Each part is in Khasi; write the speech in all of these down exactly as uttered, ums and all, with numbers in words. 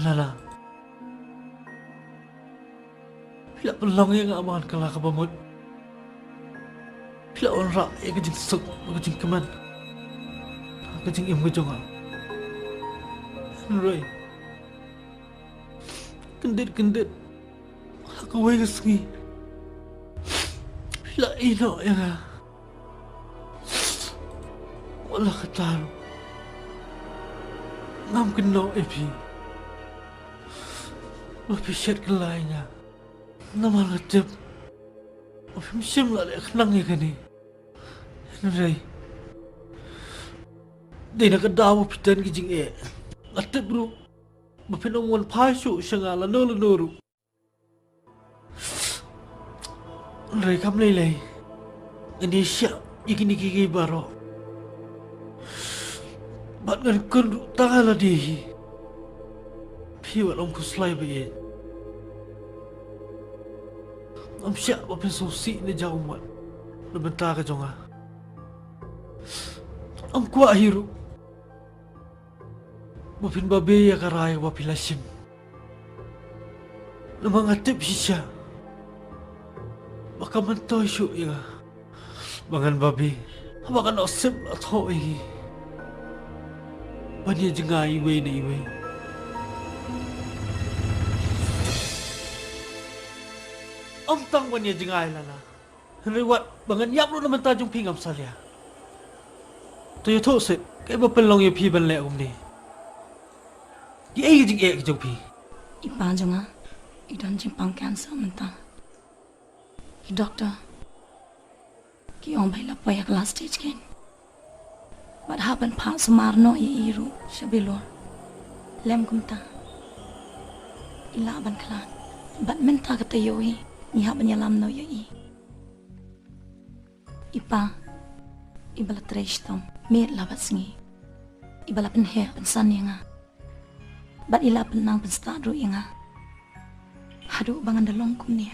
Lana, phi la pynlong ïa nga ban kylla kaba mut. Phi la wanrah ïa ka jingsuk, ka jingkmen, ka jingim ka jong nga. Hynrei kyndit kyndit, ha kawei ka sngi, phi la ïehnoh ïa nga. Wat la katta ruh, ngam kynnoh ïa phi ba phi shet kylla ïa nga. Namar nga tip ba phim shym la leh khnang ïa kane. Hynrei dei na ka daw ba phi don ki jingeh, nga tip ruh ba phin ym wan phai shuh sha nga lano lano ruh. Hynrei kam lei lei, ngan ïa shah ïa kine kiei kiei baroh. Bad ngan kynruh tang ha lade hi. Phi wat ym khuslai ba ïeit. Ngam shah ba phin sngewsih ne jam ummat na bynta ka jong nga. Ngam kwah hi ruh ba phin babe ïa ka rai ba phi la shim. Namar nga tip shisha ba ka myntoi shuh ïa nga ba ngan babe, haba ka nusip la thoh ïa ngi ban ïa jngai iwei na iwei. Ym tang ban ïa jngai, Lana, hynrei wat ba ngan ïap ruh na bynta jong phi ngam salia. To ïathuh seh, kaei ba pynlong ïa phi ban leh kumne? Kiei ki jingeh ki jong phi? I pa jong nga i don jingpang cancer mynta. Ki doktor ki ong ba i la poi ha ka last stage kein. Bad hap ban phah sumar noh ïa i ruh sha Bilor. Lem kumta, i lah ban khlad. Bad mynta ka taïew hi ngi hap ban ïalam noh ïa i. I pa, i ba la trei shitom miet la bad sngi, i ba la pynheh pynsan ïa nga, bad i la pynnang pynstad ruh ïa nga haduh ba ngan da long kumne.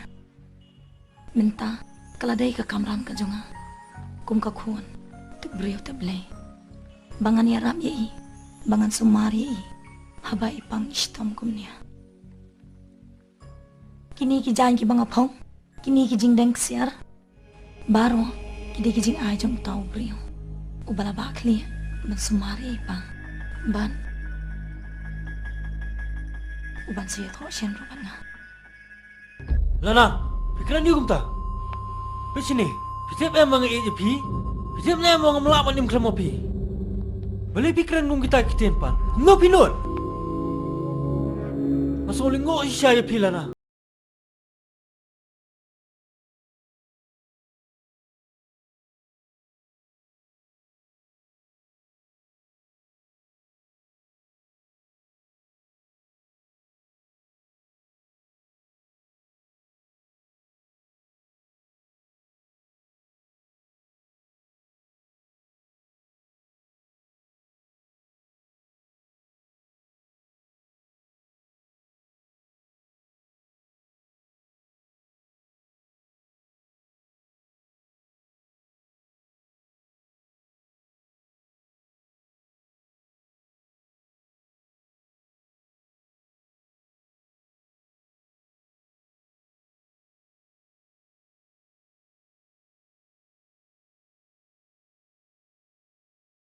Mynta ka la dei ka kamram ka jong nga kum ka khun, tip briew tip Blei, ba ngan ïarap ïa i, ba ngan sumar ïa i haba i pang i shitom kumne. Kine ki jaiñ kiba nga phong, kine ki jingdeng ksiar, baroh ki dei ki jingai jong uta u briew uba la bah khlieh ban sumar ïa i pa, ban, u ban sa ïathoh shen ruh bad nga. Lana, phi kren aïu kumta? Peit shane, phi tip em ba nga ïeit ïa phi? Phi tip ne em ba ngam lah ban im khlem ma phi? Balei phi kren kum kita ki ktien pat? Kumno phi nud? Nga sngew lyngngoh shisha ïa phi, Lana.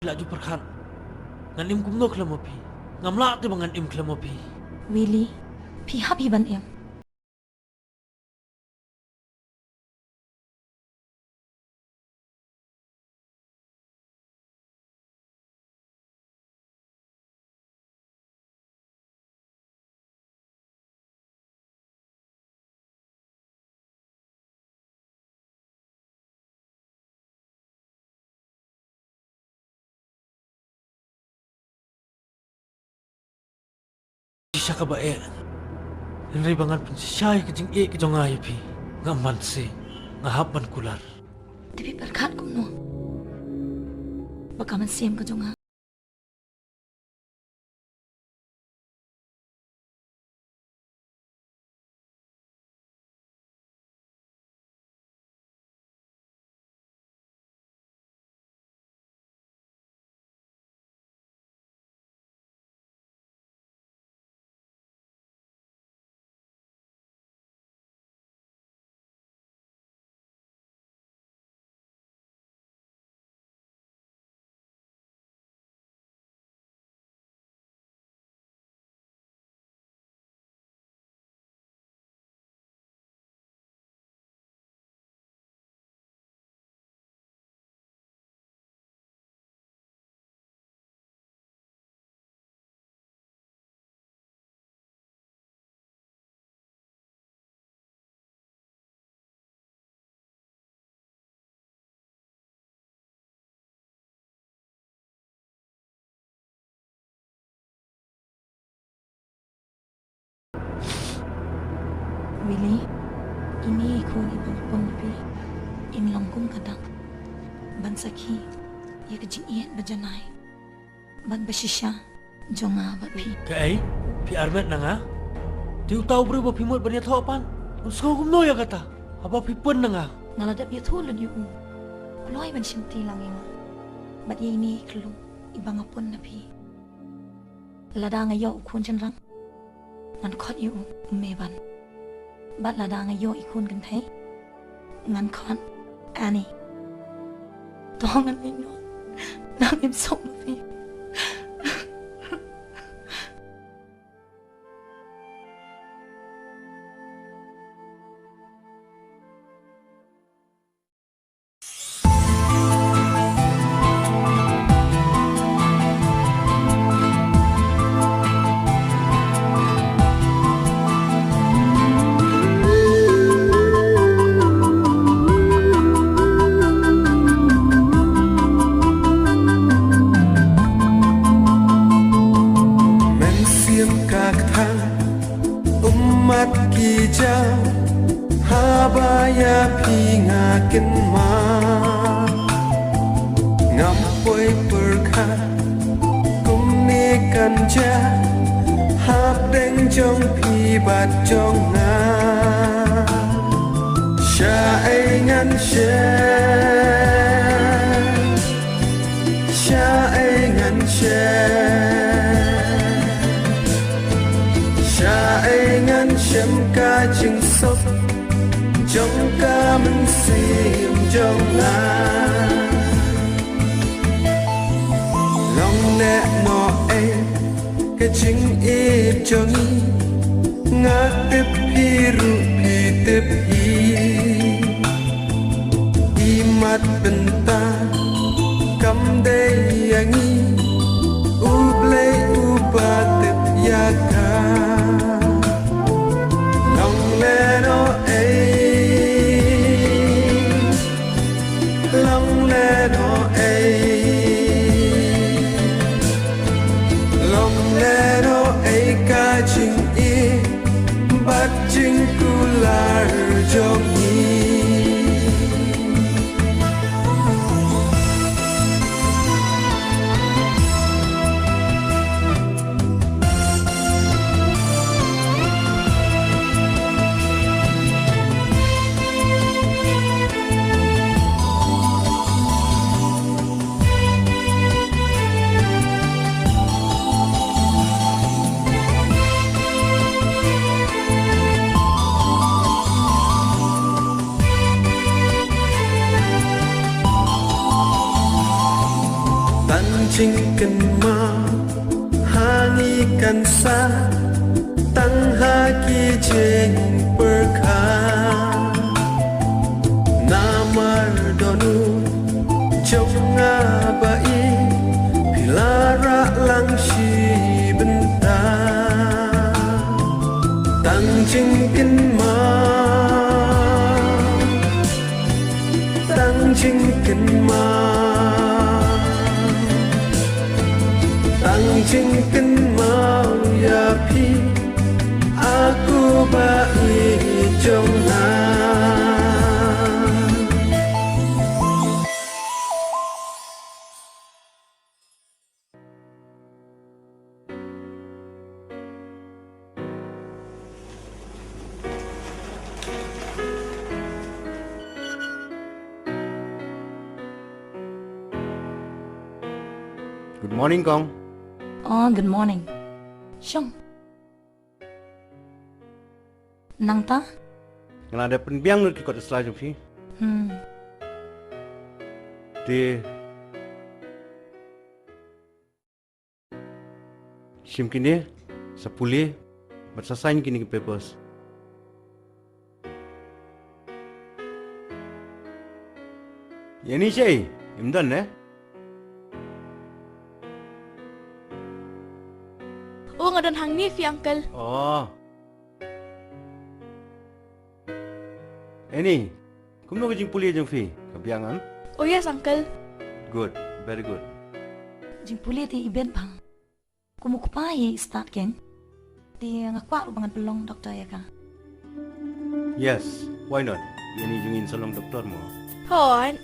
Phi la ju pyrkhat ngan im kumno khlem ma phi? Ngam lah te ba ngan im khlem ma phi. Willy, phi hap hi ban im. Shisha kaba eh. Hynrei ba ngan pynshisha ïa ka jingeh ka jong nga ïa phi, ngam banse, nga hap ban kular. Te phi pyrkhat kumno ba ka mynsiem ka jong nga Ini, ini i khun iba nga pun na phi. In long kum ka dak ban sakhi ïa ka jingïeit ba janai bad ba shisha jong nga bad phi. Kaei? Phi armet na nga? Te uta u briew ba phi mut ban ïathoh pat, un sngew kumno ïa kata haba phi pun na nga? Nga la dep ïathuh lut ïa u kloi ban shimti lang ïa nga bad ïa ine i khlur iba nga pun na phi. Lada nga ïoh u khun shynrang, ngan khot ïa u Mevan. Bad lada nga ïoh i khun kynthei, ngan khot Annie. To ngan leit noh. Nang im suk ma phi. Mynsiem ka kthang, ummat ki jaw, haba ïa phi nga kynmaw. Ngam poi pyrkhat kumne kan jia hapdeng jong phi bad jong nga. Shaei ngan share, shaei ngan share, shaei ngan shem ka jingsuk jong ka mynsiem jong nga. Long lehnoh ei ka jingïeit jong ngi, nga tip phi ruh phi tip hi. Imat bynta kam dei ïa ngi, U Blei uba tip ïa ka. Long lehnoh ei, long lehnoh ei, long lehnoh ei ka jingïeit bad jingkular jong ngi. Tang jingkynmaw ha ngi kan sah tang ha ki jingpyrkhat. Namar don u jong nga ba ïeit, phi la rah lang shi bynta. Tang jingkynmaw, tang jingkynmaw, tang jingkynmaw ïa phi, a ko ba ïeit jong nga. Good morning, Kong. Oh, good morning. Shong. Nangta? Nga la dep pynbiang lut ki kot sla jong phi. Hmm. Te shim kine, sa pule bad sa sign kine ki papers. Ïa ni shei, im don ne? Oh, nga don hangne phi, uncle. Oh. Annie, kumno ka jingpule jong phi? Ka biang, em? Oh yes, uncle. Good, very good. Jingpule te i Ben bang. Kum u kpa hi i stad ken. Te nga kwah ruh ba ngan pynlong doctor ïa ka. Yes, why not? Ïa ini jong ngi sa long doktor mo. Hooid.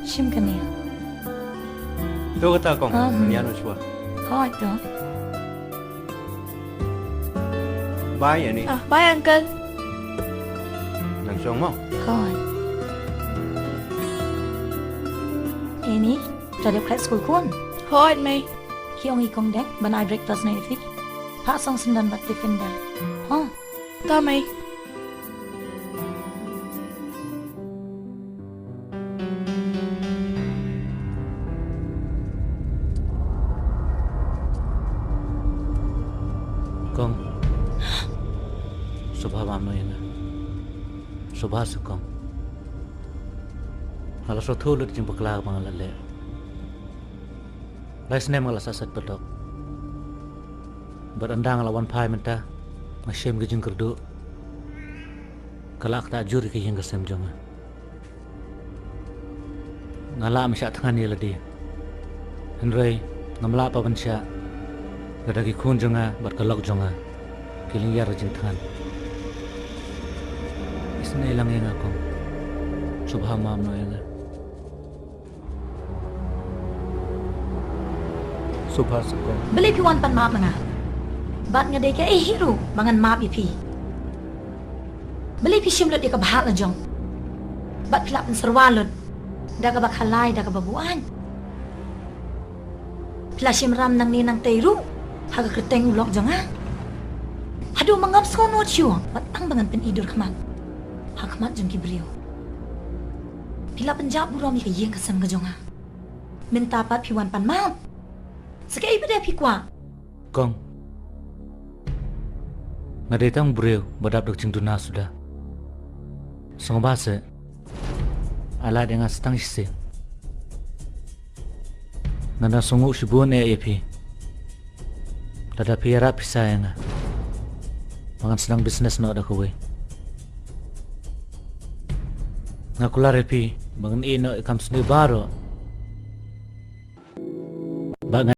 Shim kane. To kata kong, ah, hmm. Ngan ïa no shuwa. Hooid to. Bye, Annie. Ah, bye, Uncle. Nang shong mo? Hooid. Annie, to dep khlaiñ skul khun? Hooid, Mei. Ki ong i kong dep ban ai breakfast na ïa phi. Phah song syndon bad tiffin da. Ho. To, Mei. Kong. Sngewbha map noh ïa nga. Sngewbha seh kong. Nga la sngewthuh lut jingpakla ba nga la leh. Lai snem nga la sah sait patok. Bad ynda nga la wan phai mynta, nga shem ka jingkyrduh. Ka lah ktah jur ïa ka ïing ka sem jong nga. Nga lah ban shah thngan ïa lade. Hynrei ngam lah pat ban shah lada ki khun jong nga bad ka lok jong nga ki lyngngoh jingthngan. Isynei lang ïa nga kong. Sngewbha map noh ïa nga. Sngewbha seh kong. Balei phi wan pan map ma nga? Bad nga dei kaei hi ruh ba ngan map ïa phi? Balei phi shim lut ïa ka bhah la jong? Bad phi la pynsyrwa lut da kaba khalai da kaba buaid. Phi la shim ram nangne nangtei ruh ha ka kyrteng u lok jong nga. Haduh ma ngam sngewnud shuh bad tang ba ngan pyni dur khmat ha khmat jong ki briew. Phi la pynjah burom ïa ka ïing ka sem ka jong nga. Mynta pat phi wan pan map. Sa kaei pat de phi kwah? Kong. Nga dei tang briew ba dap da ka jingduna suda. Sngewbha seh. Ai lad ïa nga sa tang shisien. Nga dang sngewnguh shibun eh ïa phi. Lada phi ïarap pisa ïa nga, ba ngan sdang business noh da kawei. Nga kular ïa phi ba ngan ïeh noh ïa ka kam sniew baroh. Ba nga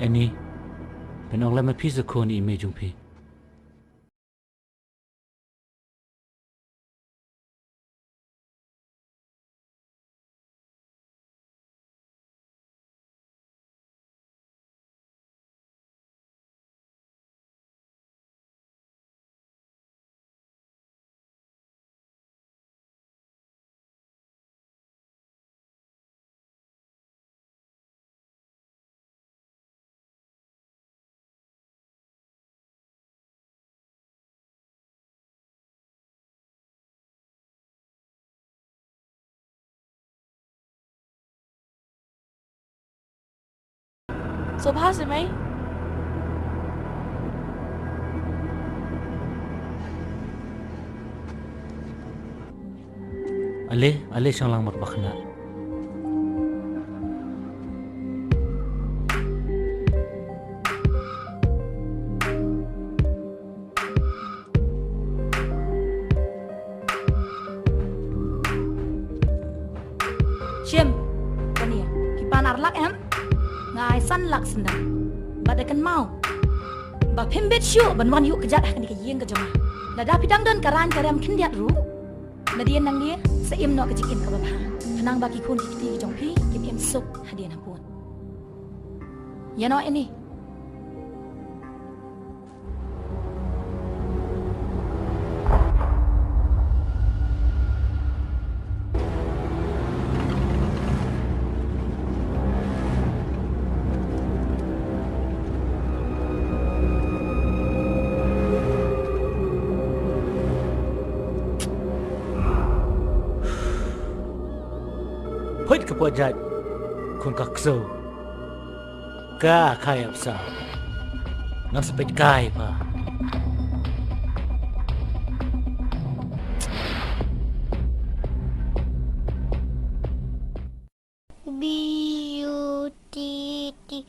Annie, pynong lem ma phi sa khun i mei jong phi. Sngewbha seh mei. Ale, ale shong lang marwei kane. Shim, kane, phi pan ar lak em? Nga ai san lak syndon. Bad da kynmaw ba phim bit shuh ban wan ïuh kjat ha kane ka ïing ka jong nga. Lada phi dang don ka rang ka rem khyndiat ruh, nadien nangne sa im noh ka jingim kaba bha, khnang ba ki khun ki kti ki jong phi kin im suk hadien habud. Ïa noh ïa ni. Peit ka pojat khun ka ksew. Ka kai ap sa. Ngan sa peit kai pa. B U T T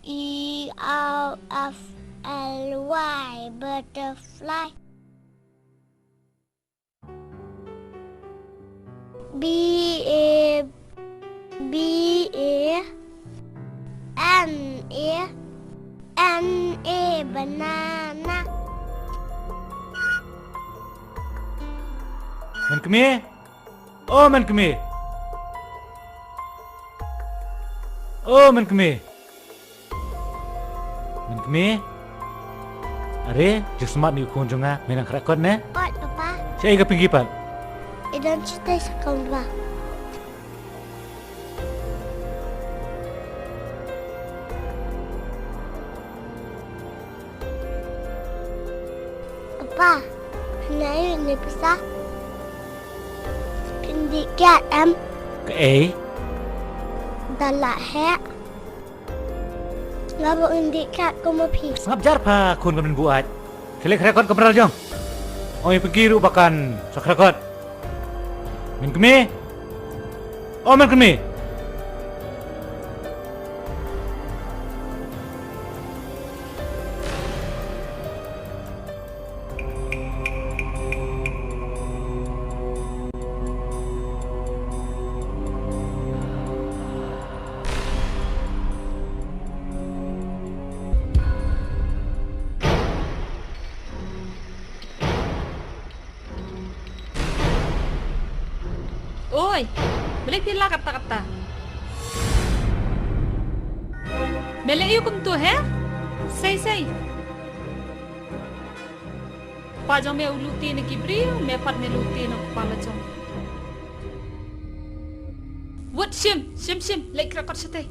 E R F L Y, butterfly. B A B A N A N A, banana. Mynkmie. Oh, Mynkmie. Oh, Mynkmie. Mynkmie. Are, jingsmat ïa u khun jong nga, me nang khreh kot ne? Ot, Papa. Shaei ka pyngi pat? I don shatei sa kamra. Papa, hana ïoh ïa une u pisa? Phin dih kiad em? Kaei? Da lah heh. Nga ba un dih kiad kum ma phi. Sngap jar pha khun ka mynbuaid. Khie leit khreh kot kamra la jong. Ong ïa phi ruh ba kan sa khreh kot. Mynkmie. Oh, Mynkmie. Oi, balei phi la katta katta? Me leh aïu kumto, he? Sei, sei. Kpa jong me u lute na ki briew, me pat me lute na u kpa la jong. Wut shim, shim, shim, leit khreh kot shatei.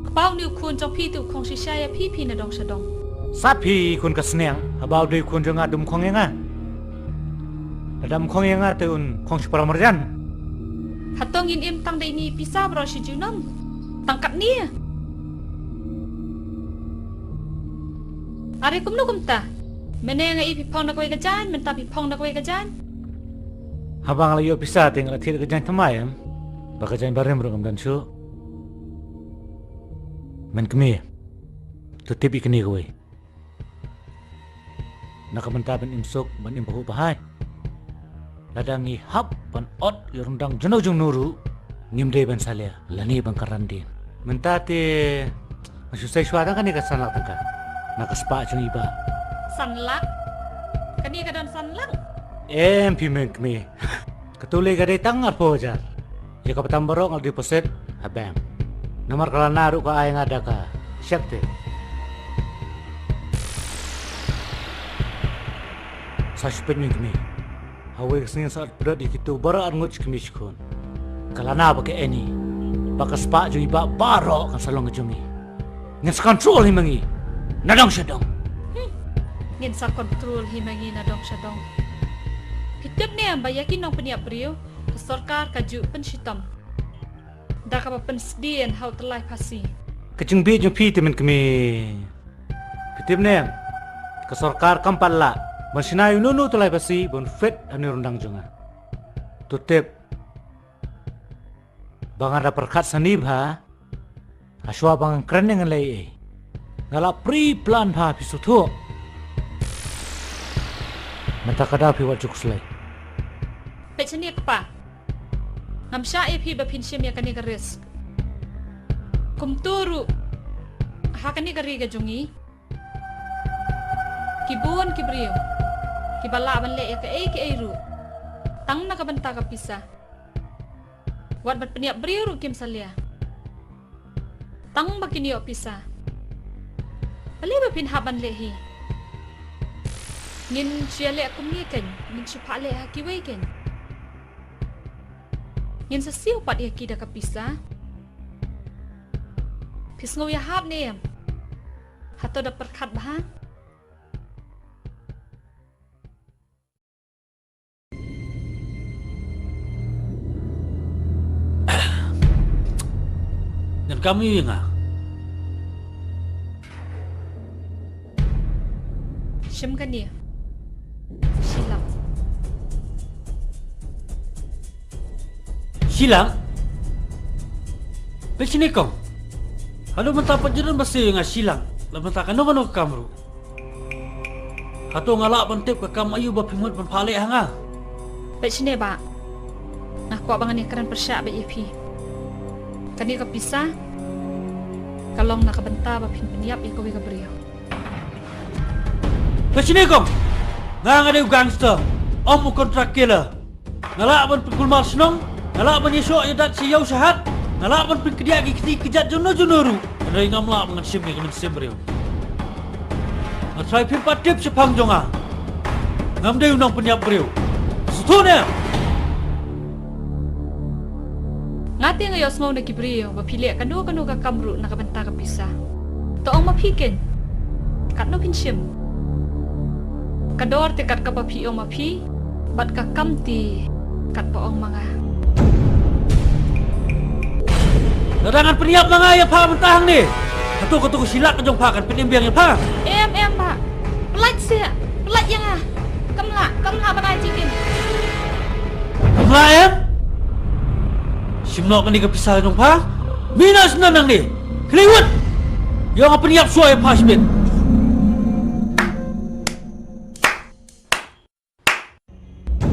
Kpa, une u khun jong phi te u khong shisha ïa phi, phi na dong sha dong. Sat phi khun ka sniang, haba u dei u khun jong nga um khong ïa nga. Lada um khong ïa nga te un khong shi para marjan. Hato ngin im tang da ine i pisa baroh shi junom? Tang katne. Are kumno kumta? Mynne nga i phi phong da kawei ka jaiñ, mynta phi phong da kawei ka jaiñ. Haba nga la ïoh pisa te nga la thied ka jaiñ thymmai em. Ba ka jaiñ barim ruh ngam don shuh. Mynkmie. To tip ïa kane kawei. Na ka bynta ban im suk, ban im phuh bha. Lada ngi hap ban ot ïa u ryndang jongno jongno ruh, ngim dei ban salia lane ban kren dien. Mynta te nga shu sei shuwa tang kane ka san lak tyngka na ka spah jong i bah. San lak? Kane ka don san lak? Em phi Mynkmie. Kato lei ka dei tang arphew hajar. Ïa ka bad tam baroh nga la deposit ha bank. Namar ka Lana ruh ka ai nga da ka cheque te. Sa shu peit Mynkmie. Hawei ka sngi sa pyndonkam ïa kito baroh arngut shi kmie shi khun. Ka Lana bad ka Annie, bad ka spah jong i bah baroh kan sa long ka jong ngi. Ngin sa control hi ma ngi na dong sha dong. Hmm. Ngin sa control hi ma ngi na dong sha dong. Phi tip ne em ba ïa ki nongpynïap briew ka sorkar ka ju pynshitom da kaba pynsdien ha u tyllai phasi. Ka jingbit jong phi te Mynkmie. Phi tip ne em, ka sorkar kam pat lah ban shna ïa uno uno u tyllai phasi ban fit ha une u ryndang jong nga. To tip ba nga da pyrkhat sani bha. Hashwa ba ngan kren ne ngan leh ei, nga la pre-plan bha, phi sngewthuh. Mynta ka daw phi wat ju khuslai. Peit shane kpa. Ngam shah ïa phi ba phin shim ïa kane ka risk. Kumta ruh ha kane ka ri ka jong ngi, ki bun ki briew kiba lah ban leh ïa kaei kaei ruh tang na ka bynta ka pisa. Wat ban pynïap briew ruh kim salia tang ba kin ïoh pisa. Balei ba phin hap ban leh hi? Ngin shu ïaleh kumne keiñ, ngin shu phah leh ha kiwei keiñ. Ngin sa siew pat ïa ki da ka pisa. Phi sngew ïahap ne em? Hato da pyrkhat bha? Ngan kam ïa nga. Shim kane. Shi lak. Shi lak? Peit shane kong. Haduh mynta pat jin ba siew ïa nga shi lak. La mynta kano kano ka kam ruh. Hato nga lah ban tip ka kam aïu ba phi mut ban phah leh ha nga? Peit shane bah. Nga kwah ba ngan ïakren pyrshah beit ïa phi. Kane ka pisa ka long na ka bynta ba phin pynïap ïa kawei ka briew. Peit shane kong. Nga, nga dei u gangster, ym u contract killer. Nga lah ban pynkulmar shnong, nga lah ban ïashoh ïadat sha ïew sha hat, nga lah ban pynkdiah ki kti ki jait jong no jong no ruh. Hynrei ngam lah ban ngan shim ïa ka mynsiem briew. Nga tharai phim pat tip shaphang jong nga. Ngam dei u nongpynïap briew. Sngewthuh ne? Nga te nga ïohsngew na ki briew ba phi leh kano kano ka kam ruh na ka bynta ka pisa. To ong ma phi keiñ, katno phin shim? Ka dor te kat kaba phi ong ma phi, bad ka kam te kat ba ong ma nga. Lada ngan pynïap ma nga ïa pha mynta hangne, hato kato ka shi lak ka jong pha kan pynim biang ïa pha? Em em bah. Pyllait seh. Pyllait ïa nga. Kam lah, kam lah ban ai jingim. Kam lah em? Shim noh kane ka pisa ka jong pha. Mih noh shen nangne. Khlieh wut. Ïoh nga pynïap shuwa ïa pha shibit.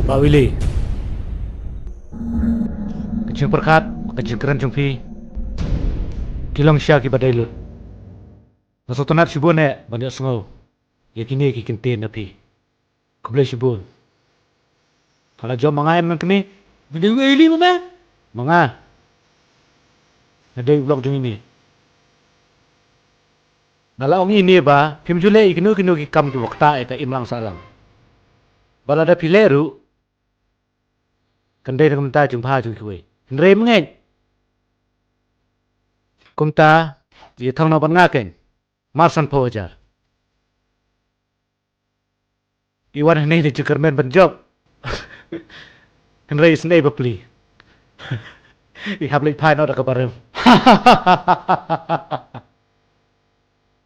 Bah Willy, ka jingpyrkhat, ka jingkren jong phi ki long shisha kiba dei lut. Nga sngewtynnat shibun eh ban ïohsngew ïa kine ki kyntien na phi. Khublei shibun. Ka la jop ma nga em ngan kane? Nga dei u Eli ma me? Ma nga. Nga dei u lok jong ine. Nga la ong ine ba phim ju leh ïa kino kino ki kam kiba ktah ïa ka imlang sahlang. Ba lada phi leh ruh kan dei na ka bynta jong pha jong kiwei. Hynrei mynngeit, kumta ïathong noh bad nga keiñ mar sanphew hajar. I wan hangne da jingkyrmen ban jop. Hynrei isynei bapli. I hap leit phai noh da kaba rem.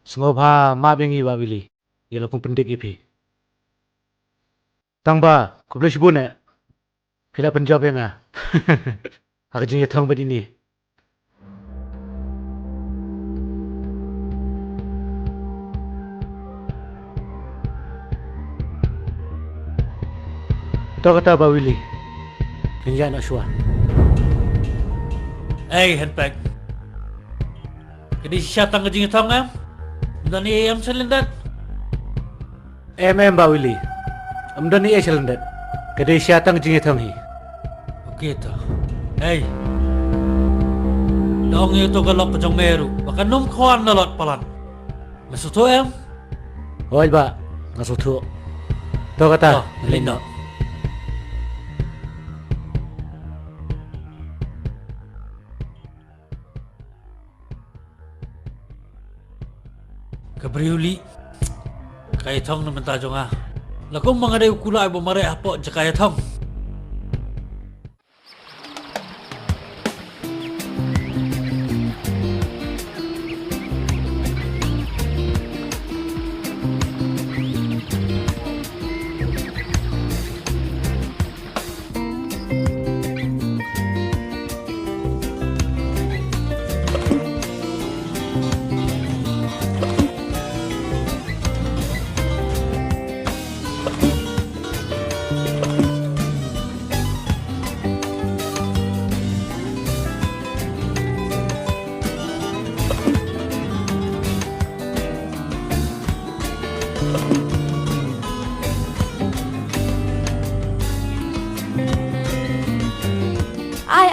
Sngewbha map ïa ngi Bah Willy. Ngi la kum pyndik ïa phi. Tang ba khublei shibun eh. Phi la pynjop ïa nga ha ka jingïathong bad ine. To kata Bah Willy, ngin ïa noh shuwa. Ei Henpek, ka dei shisha tang ka jingïathong em? Ym don ei em sha lyndet? Em em Bah Willy, ym don ei sha lyndet. Ka dei shisha tang jingïathong hi. Okay to. Ei, da ong ïa uto ka lok ka jong me ruh ba kan ym khwan na lok palat. Me sngewthuh em? Hooid bah, nga sngewthuh. To kata, to, leit noh. Ka briew lieh ka ïathong na bynta jong nga. La kum ma nga dei u kulai ba mareh hapoh jaka ïathong.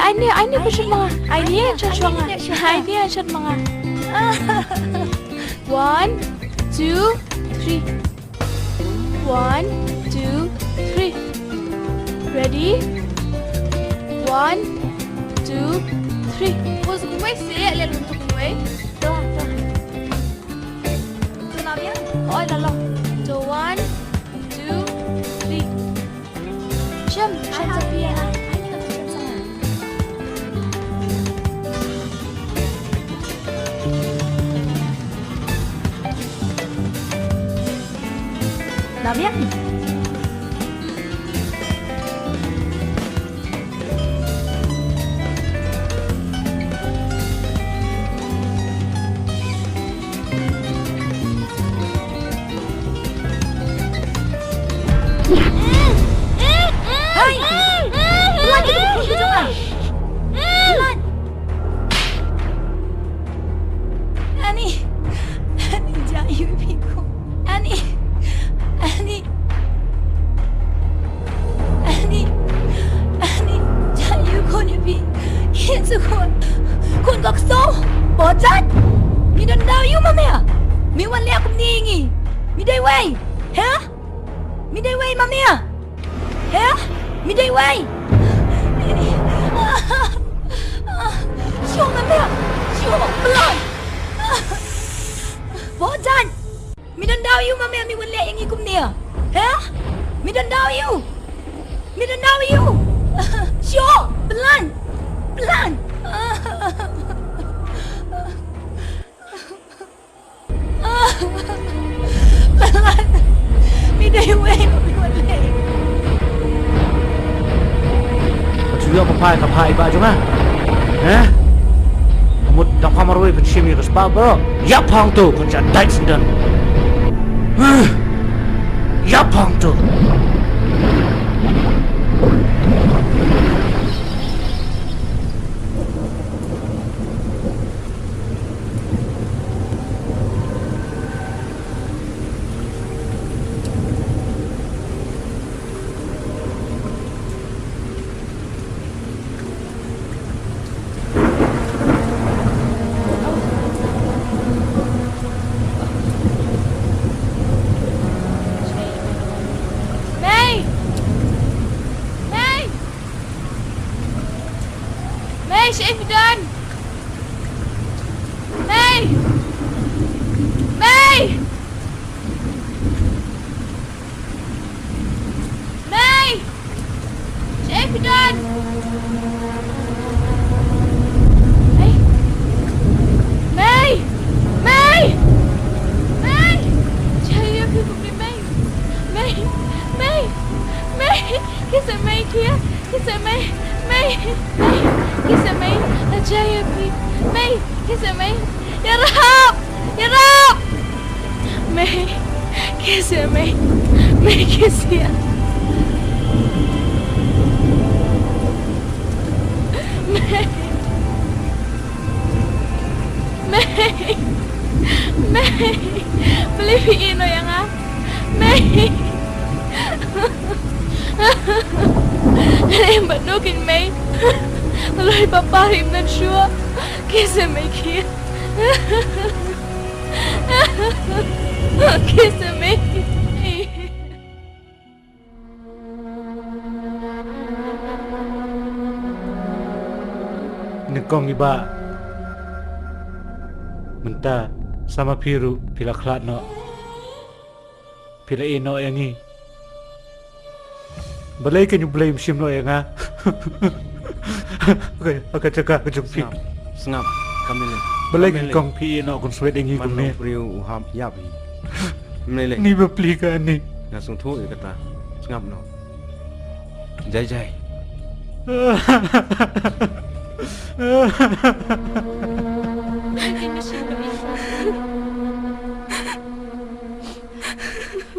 Ai ni, ai ni, ai ni, ai ni, ai ni, ai ni, ai ni. One, two, three. One, two, three. Ready? One, two, three. Pose kumwei seh, leh lynti kumwei. To, to. To na biang. Oi, la long. To, one, two, three. Shem, shem sa pia. Na biang. Hai! Blood, ito, ito, ito, ito. Blood! Ani! Ani, jia ïa phi ko. Ani! Ani! Ani! Ani! Jia ïa ko, ïa phi. Ki sa khun. Khun ko kso. Bojat! Mi don daw ïa u ma me. Mi wan leh kumne ïa ngi. Mi dei wei. He? Mi dei wei ma me. He? Mi dei wei. Shu ma me. Shu ma me. Bojat! Mi don daw ïa u ma me, mi wan leh ïa ngi kumne. He? Mi don daw ïa u. Mi don daw ïa u. Shu, plan. Plan. Plan. Mi dei wei, mi wan leh. Ka ju ïoh ka phai, ka phai ba jong nga. Eh? Ka mut dang phai marwei pynshim ïa ka spah bro. Ïa phang tu, kan sa dai sendal. Ïa phang tu. Mei! Mei! Mei, shaei phi don? Mei! Mei! Mei! Shaei phi don? Mei! Mei! Mei! Mei! Shaei phi don, Mei? Mei! Mei! Mei! Ki sa Mei ki. Ki sa Mei, Mei, Mei, ki sa Mei, la jia ïa phi. Mei, ki sa Mei, ïarap, ïarap. Mei, ki sa Mei, Mei, ki sa. Mei. Mei! Mei! Balei phi ïeh noh ïa nga? Mei! Ngan im bad no kein Mei? Loi papa im nan shuh. Ki sa Mei ki. Ki sa Mei. Nyngkong i bah. Mynta sa ma phi ruh phi la khlad noh. Phi la ïeh noh ïa ngi. Balei kein U Blei um shim noh ïa nga? Okay, okay, jaka ka jong phi. Sngap, sngap, Kamile. Balei Kamile. Nyngkong phi ïeh noh khunswet ïa ngi kumne? Man u briew u hap ïap hi. Kamile. Ni bapli ka ani. Nga sngewthuh ïa kata. Sngap noh. Jai jai.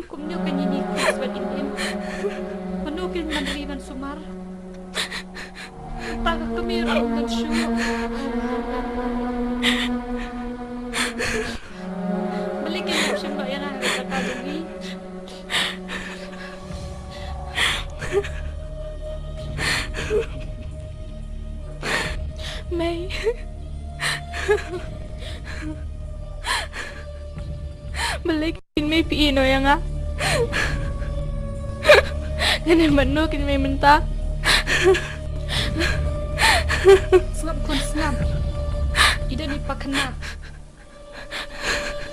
Kumno kein ïa ngi khunswet im im? Mano kein ban ri ban sumar? Mynta ka kmie ruh um don shuh. Balei kein ym shim noh ïa nga ha ka jaka jong ngi? Balei kin mei phi ïeh noh ïa nga? Kane mano kin mei mynta? Sngap khun sngap. I don i pakhynnah.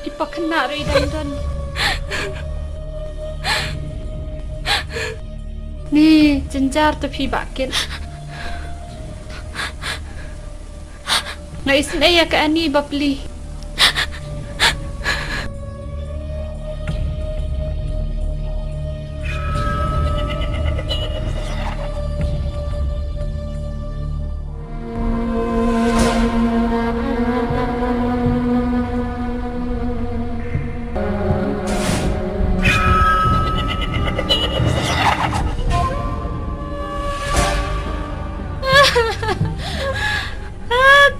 I pakhynnah ruh i dang don. Ni jynjar te phi Bah Kit. Nga isynei ïa ka Annie bapli.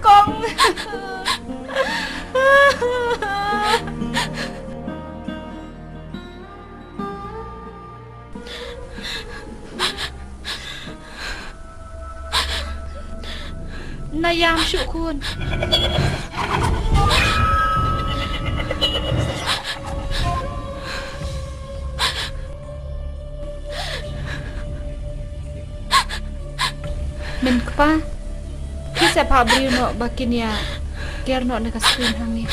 Kong. Na ïam shuh khun. Mynta kpa, phi sa phah briew noh ba kin ïa ker noh na ka screen hangne.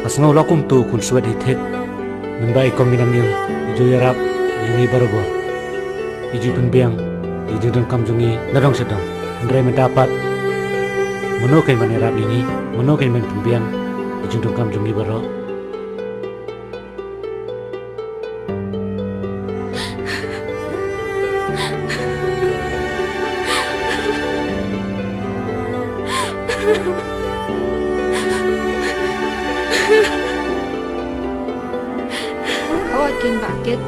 Nga sngew la kumto khun swet hi thik. Mynba i kong i nang ïoh i ju ïarap ïa ngi barabor. I ju pynbiang ïa i jingdonkam jong ngi na dong sha dong. Hynrei mynta pat, mano kein ban ïarap ïa ngi? Mano kein ban pynbiang ïa i jingdonkam jong ngi baroh? Hawa kin Bah Kit.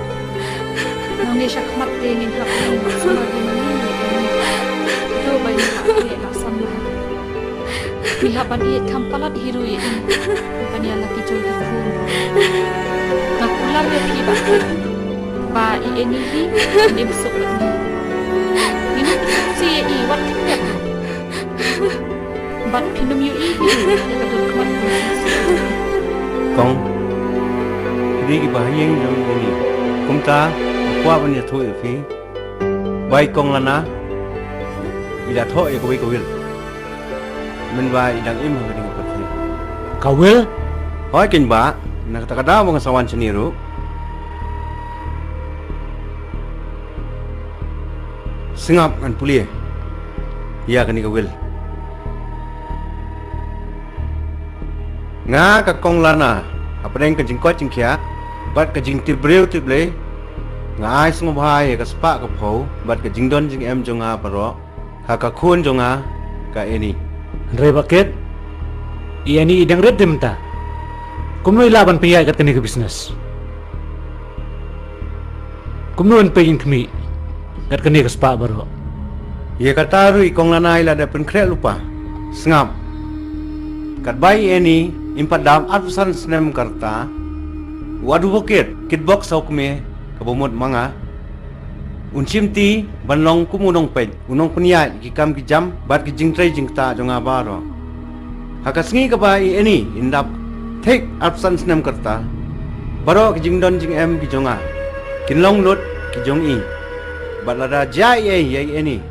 Nangne sha khmat te ngin hap ïa ngi sumar ïa ngi. To ba ïa ngi hap ïa ngi samla. Ngi hap ban ïeit kham palat hi ruh ïa ngi. Ban ïa la ki jong ki khun. Nga kular ïa phi Bah Kit. Ba i Annie hi ym suk bad ngi. Ngi nym suk sih ïa i wat khyndiat. Bad phin ym ïohi hi ruh ïa ka dohnud khmat. Kong, phi dei kiba ha ïing jong i Annie. Kumta nga kwah ban ïathuh ïa phi ba i Kong Lana i la thoh ïa kawei ka will. Mynba i dang im ha kane ka pyrthei. Ka will? Hooid keiñ bah, na kata ka daw ba nga sa wan shane ruh. Sngap ngan pule ïa kane ka will. Nga ka Kong Lana, hapdeng ka jingkoit jingkhiah bad ka jingtip briew tip Blei, nga ai sngewbha ïa ka spah ka phew bad ka jingdon jingem jong nga baroh ha ka khun jong nga ka Annie. Hynrei Bah Kit, i Annie i dang rit de mynta. Kumno i lah ban pynïaid kat kane ka business? Kumno yn peit yn khmih kat kane ka spah baroh? Ïa kata ruh i Kong Lana i la dep pynkhreh lypa. Sngap. Katba i Annie im pat dap arphew san snem ka rta, u advocate Kitbok Sawkmie kaba mut ma nga un shimti ban long kum u nongpeit, u nongpynïaid ki kam ki jam bad ki jingtrei jingktah jong nga baroh. Ha ka sngi kaba i Annie in dap thik arphew san snem ka rta, baroh ki jingdon jingem ki jong nga kin long lut ki jong i. Bad lada jia ei ei ïa i Annie,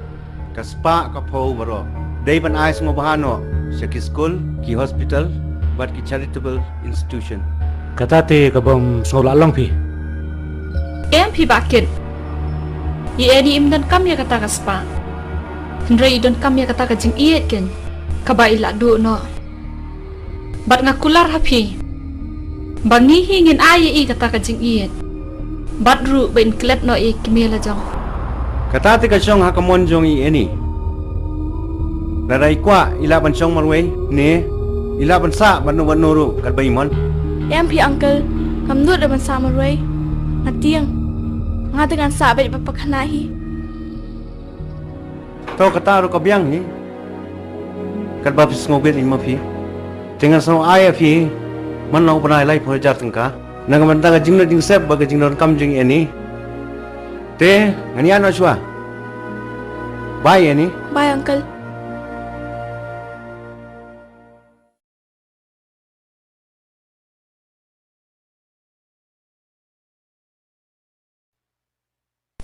ka spah ka phew baroh dei ban ai sngewbha noh sha ki skul, ki hospital bad ki charitable institution. Kata te kabym sngew lah long phi? Em phi Bah Kit. I Annie im donkam ïa kata ka spah. Hynrei i donkam ïa kata ka jingïeit keiñ kaba i lah duh noh. Bad nga kular ha phi ba ngi hi ngin ai ïa i kata ka jingïeit. Bad ruh ba in klet noh ïa i kmie la jong. Kata te ka shong ha ka mon jong i Annie. Lada i kwah i lah ban shong marwei ne i lah ban sah bad no bad no ruh katba i mon. Em phi uncle, ngam nud ban sah marwei. Nga tieng. Nga te ngan sah beit bad pakhynnah hi. To kata ruh ka biang hi. Katba phi sngewbit ïa ma phi. Te ngan sngew ai ïa phi man la u bnai laiphew hajar tyngka. Na ka bynta ka jingmut jingsep bad ka jingdonkam jong ïa ni. Te ngan ïa noh shuwa. Bye ïa ni. Bye uncle.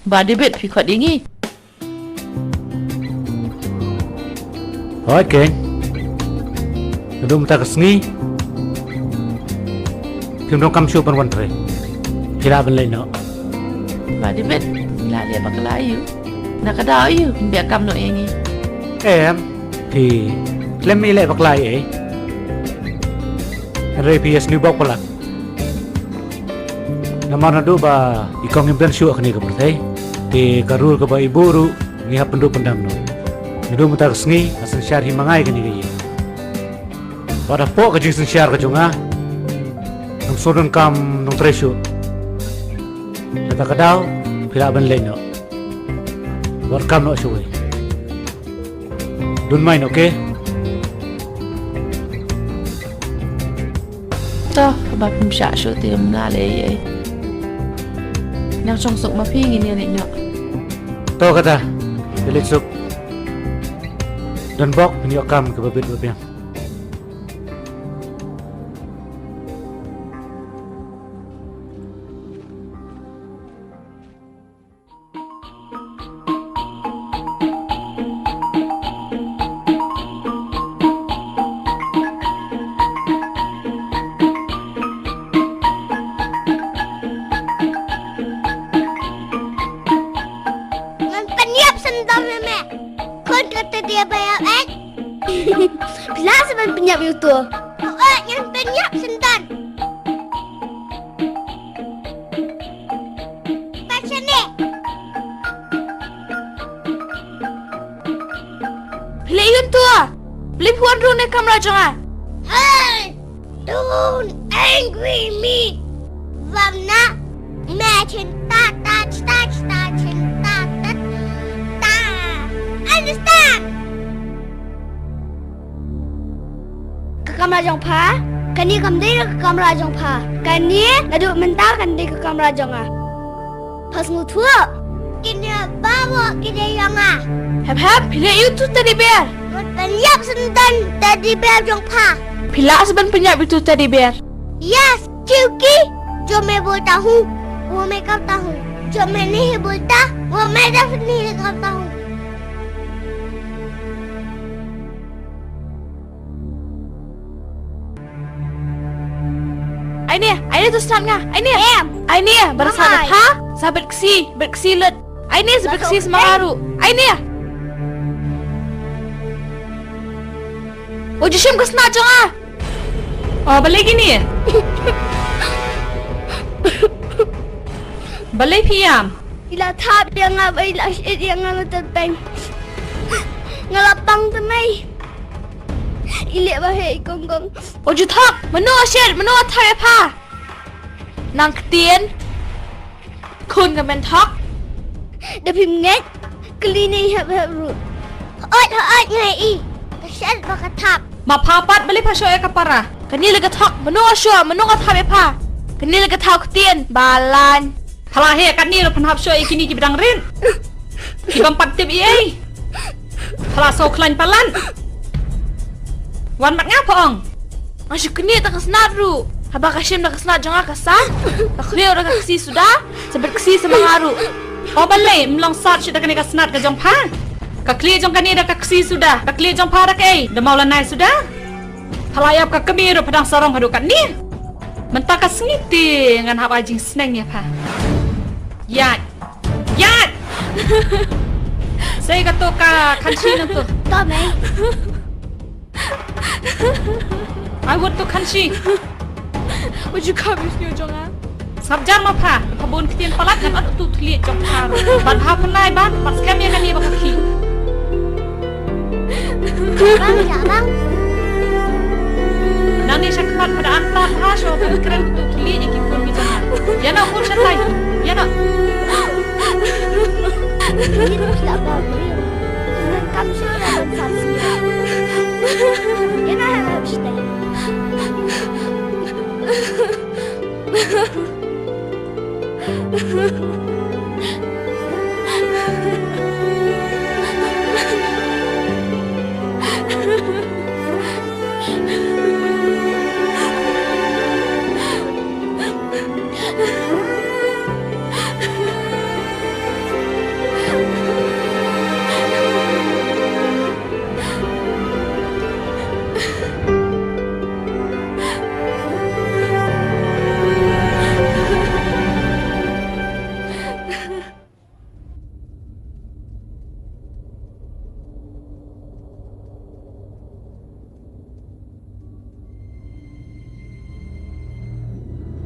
Ba debit phi khot ïa ngi. Hooid keiñ. Naduh mynta ka sngi phim donkam shuh ban wan trei. Phi lah ban leit noh. Ba debit phi lah leh bakla ïa u. Na ka daw ïa u phin beh kam noh ïa ngi. Em, phi khlem ïaleh bakla ïa ei. Hynrei phi ïa sniew bok palat. Namar naduh ba i kong im don shuh ha kane ka pyrthei, te ka rul kaba i buh ruh ngi hap pynduh pyndam noh. Naduh mynta ka sngi nga synshar hi ma nga ïa kane ka ïing. Bad hapoh ka jingsynshar ka jong nga, ngam sngewdonkam nongtrei shuh. Kata ka daw phi lah ban leit noh. Bad kam noh shuh ei. Don't mind, okay? To, haba phim shah shuh te ym lah leh ei ei. Nang shong suk ma phi, ngin ïa leit noh. To kata, ïa leit suk. Don bok, ngin ïoh kam kiba bit ba biang. Ngan pynïap syndon ïa me. Khun kata dia ba ïap eh. Phi lah sa ban pynïap ïa uto? Hooid, ngan pynïap syndon. Peit shane. Phi leh ïa uto. Balei phi wan ruh ne kamra jong nga? Hey! Don't angry me. Vamna, me chin ta ta ta ta chin ta ta ta. Understand? Ka kamra jong pha, kane kam dei ka kamra jong pha. Kane naduh mynta kan dei ka kamra jong nga. Pha sngewthuh? Kine baroh ki dei jong nga. Hep hep, phi leh ïa uto teddy bear? Ngan pynïap syndon teddy bear jong pha. Phi lah sa ban pynïap ïa uto teddy bear? Yes, क्योंकि जो मैं बोलता हूँ, वो मैं करता हूँ। जो मैं नहीं बोलता, वो मैं दफ नहीं करता हूँ। Ai ne, ai ne to snat nga, ai ne. Em. Ai ne, ba snat pha, sa bet ksi, bet ksi lut. Ai ne, sa bet ksi sa ma nga ruh. Ai ne. O ju shim ka snat jong nga. O, balei kine? Balei phi ïam? I la thap ïa nga, ba i la shet ïa nga na tyrpeng. Nga la pang tynai. I leh ba heh i kong kong. O ju thap, mano shet, mano thap ïa pha? Nang ktien. Khun ka men thok. Da phim ngeit, kylli ne hep hep ruh. Hooid hooid ngi i. Ka shet ba ka thap. Ma pha pat balei pha shoh ïa ka para. Kane la ka thok, mano shoh, mano ka thap ïa pha. Kane la ka thok ktien, balang. Pha la heh katne ruh phan hap shoh ïa kine ki ba dang rit. Ki bym pat tip ei ei. Pha la sngewkhlaiñ palat. Wan bad nga pha ong. Nga shu knieh da ka snat ruh. Haba ka shim da ka snat jong nga ka sah. Ka khmih da ka ksi suda. Sa bet ksi sa ma nga ruh. O balei ym long sat shuh da kane ka snat ka jong pha. Ka khlieh jong kane da ka ksi suda. Ka khlieh jong pha da kaei, da mawlanai suda. Pha la ïap ka kmie ruh pha dang sarong haduh katne. Mynta ka sngi te ngan hap ai jingsneng ïa pha. Ïaid. Ïaid. Sei kato ka khanshi nangto. To mei. Ai wut to khanshi. Wut ju kham ïa u jong nga. Sngap jar ma pha, pha bun ktien palat ngan ot utu thylliej jong pha ruh. Ban ha pynlai ban, ban skhem ïa kane ba ka khih. Bang, ja bang. Nangne sha khmat pha da an pha pha shuwa ban kren utu thylliej ïa ki khun ki jong nga. Ïa na khun shatai. Ïa na. Ni ruh ja bang.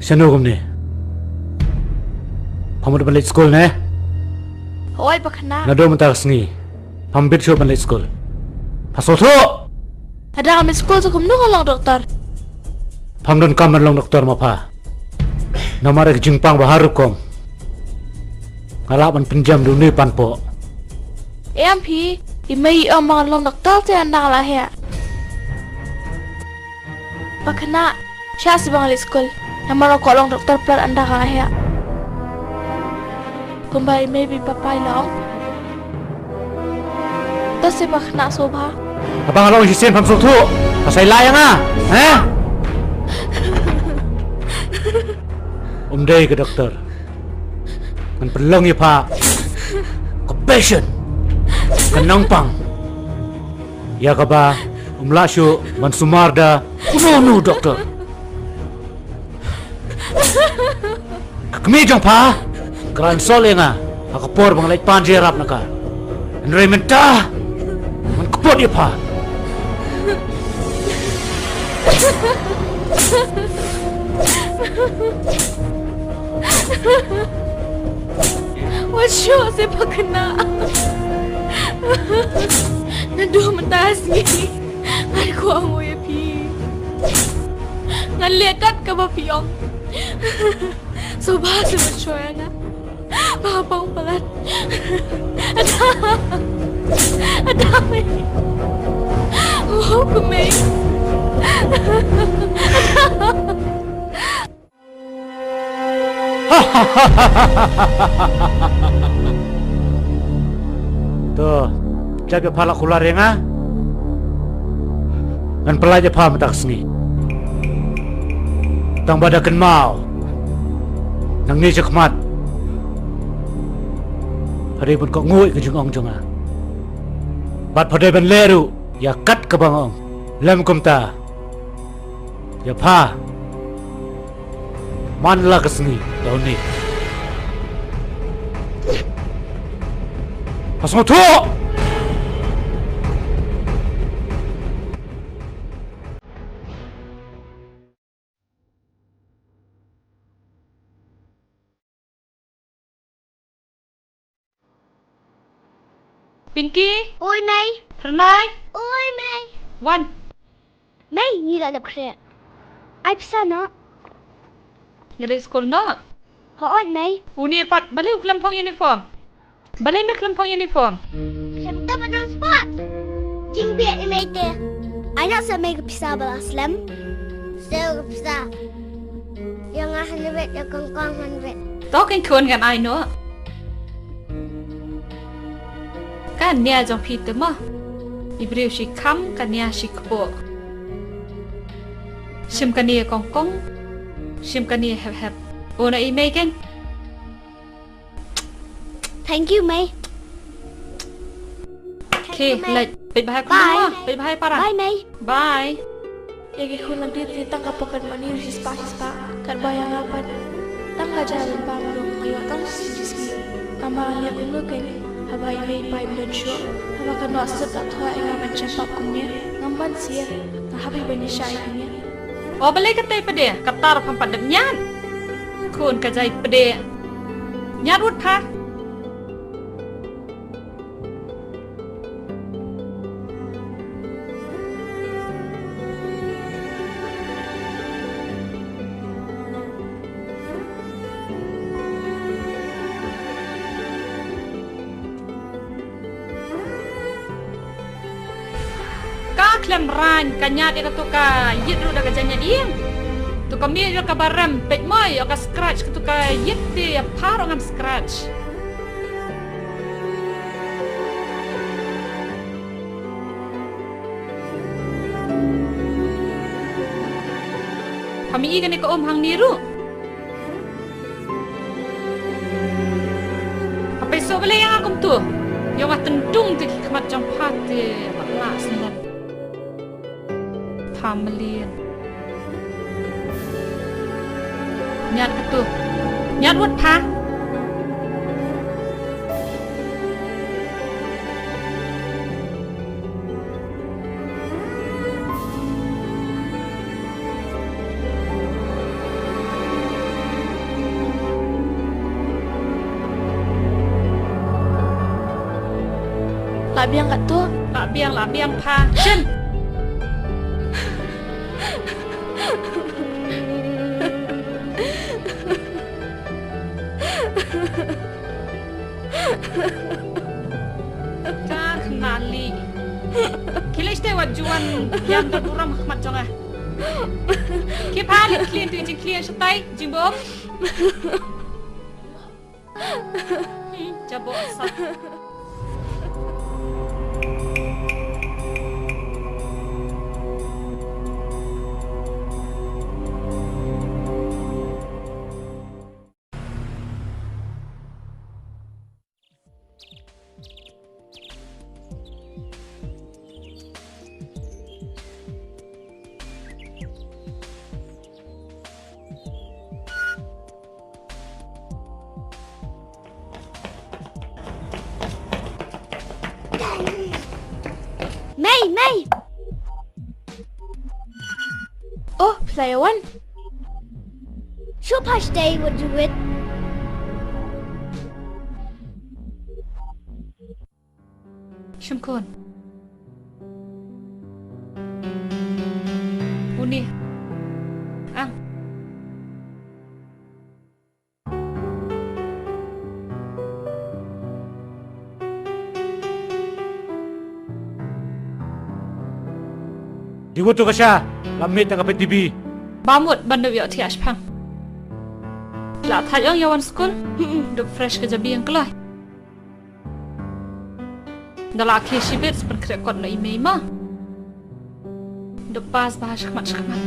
Shano kumne? Pham mut ban leit skul ne? Hooid, Pakna. Naduh mynta ka sngi pham bit shuh ban leit skul. Pha sngewthuh? Lada ngam leit skul sa kumno ngan long doktor? Pham donkam ban long doktor mo pha. Namar ka jingpang ba har rukom nga lah ban pynjem da une u panpoh. Em phi, i mei i ong ba ngan long doktor te ynda nga la heh. Pakna, shah seh ba ngan leit skul. Namar nga kwah long doktor palat ynda nga la heh. Kumba i mei bad i papa i la ong. To seh Pakna, Shobha. Haba nga la ong shisien pham sngewthuh? Pha sa ïaleh ïa nga, eh? Um dei ka doktor. Ngan pynlong ïa pha ka patient, ka nongpang, ïa kaba um lah shuh ban sumar da uno uno u doktor. Ka kmie jong pha ka la ïohsngew ïa nga ha ka por ba nga leit pan jingïarap na ka. Hynrei mynta ngan kpot ïa pha. Wat shuh seh Pakna. Naduh mynta ka sngi ngan kwah ngut ïa phi. Ngan leh kat kaba phi ong. Shobha, sngewbha shuwa ïa nga. Ba nga pang palat. Ada. Ada mei. Oh, ka mei. To, jaka pha la kular ïa nga. Ngan pyllait ïa pha mynta ka sngi. Tang ba da kynmaw, nangne shakhmat pha dei ban kohnguh ïa ka jingong jong nga. Bad pha dei ban leh ruh ïa kat kaba nga ong. Lym kumta, ïa pha man la ka sngi da une. Pha sngewthuh? Pinky? Oi, mei. Rnai? Oi, mei. Wan. Mei, ngi la dep khreh. Ai pisa noh. Ngi dei skul noh. Hooid, mei. Une pat, balei u khlem phong uniform? Balei me khlem phong uniform? Khlem tip ba don sport. Jingbieit i mei te. Ai noh sa mei ka pisa ba la slem. Siew ka pisa. Ïa nga hanrep, ïa kong kong hanrep. To kein khun ngan ai noh. Ka nia jong phi te mo. I briew shi kham, ka nia shi kpoh. Shim kane kong kong. Shim kane hep hep. Ona i mei kein. Thank you, mei. Okay, leit. Peit bha ïa ka khun mo. Peit bha ïa para. Bye, mei. Bye. Ïa ki khun lam dei tang ka pocket money ruh shispah shispah. Katba ïa nga pat, tang ka jaka ban pam ruh nga ïoh tang shi sngi. Tang ba ngan leh kumno kein haba i mei i pa im don shuh. Haba ka Nohsnep la thoh ïa nga ban shem pap kumne, ngam banse. Nga hap ban ïashah ïa kane. O balei katei pat de, kata ruh pham pat dep ñiad. Khun ka jait pat de. Ñiad wut pha. Ka khlem rang ka ñiad ïa kato ka ïit ruh da ka jingñiad ïing. Tu ka mih ïa ka ba rem, peit mo ïa ka scratch, ka tu ka ïit te ïa pha ruh ngam scratch. Pha mih i kane ka um hangne ruh. Hapei suk balei ïa nga kumtu. Ïa nga tyndung te ki khmat jong pha te ba lah sngewdon. Pha mlien. Ñiad katu. Ñiad wut pha. Lah biang katto. Lah biang, lah biang pha. Shen. Jar nali. Khie leit shatei wat ju wan ïam da burom ha khmat jong nga. Khie pha leit khlieh tu jingkhlieh shatai jingbam. Jabok sat. Mei, Mei. Oh, phi la ïa wan. Shu pha shatei wat ju wit. Shim khun. Uni. Ang. Di wut tu ka sha, la miet tang ka peit T V. Bam wut ban dup ïoh thiah shipang. La thait ong ïa wan skul. Dup fresh ka jabieng kloi. Da la khie shibit sa pynkhreh kot noh i mei mo. Dup pass bha shakhmat shakhmat.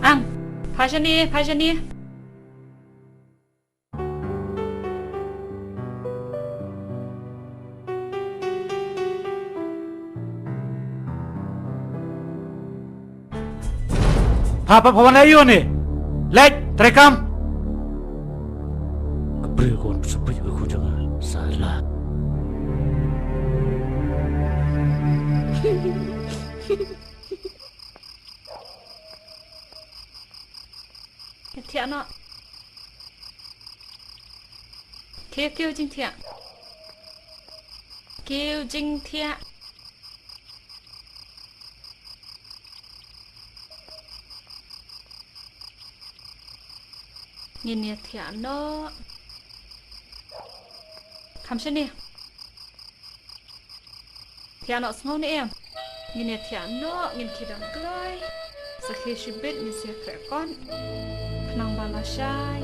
Ang, pha shane, pha shane. Pha, pha, pha wan aïu ne? Leit, treikam. Ka briew ka wan sa peit ka khun jong nga. Sala. Thiah noh. Kiew, kiew jingthiah. Kiew jingthiah. Ngin ïa thiah noh. Kham shane. Thiah noh sngew ne em. Ngin ïa thiah noh, ngin khie dang kloi. Sa khie shibit ngin sa ïa khreh kot. Khnang ba lashai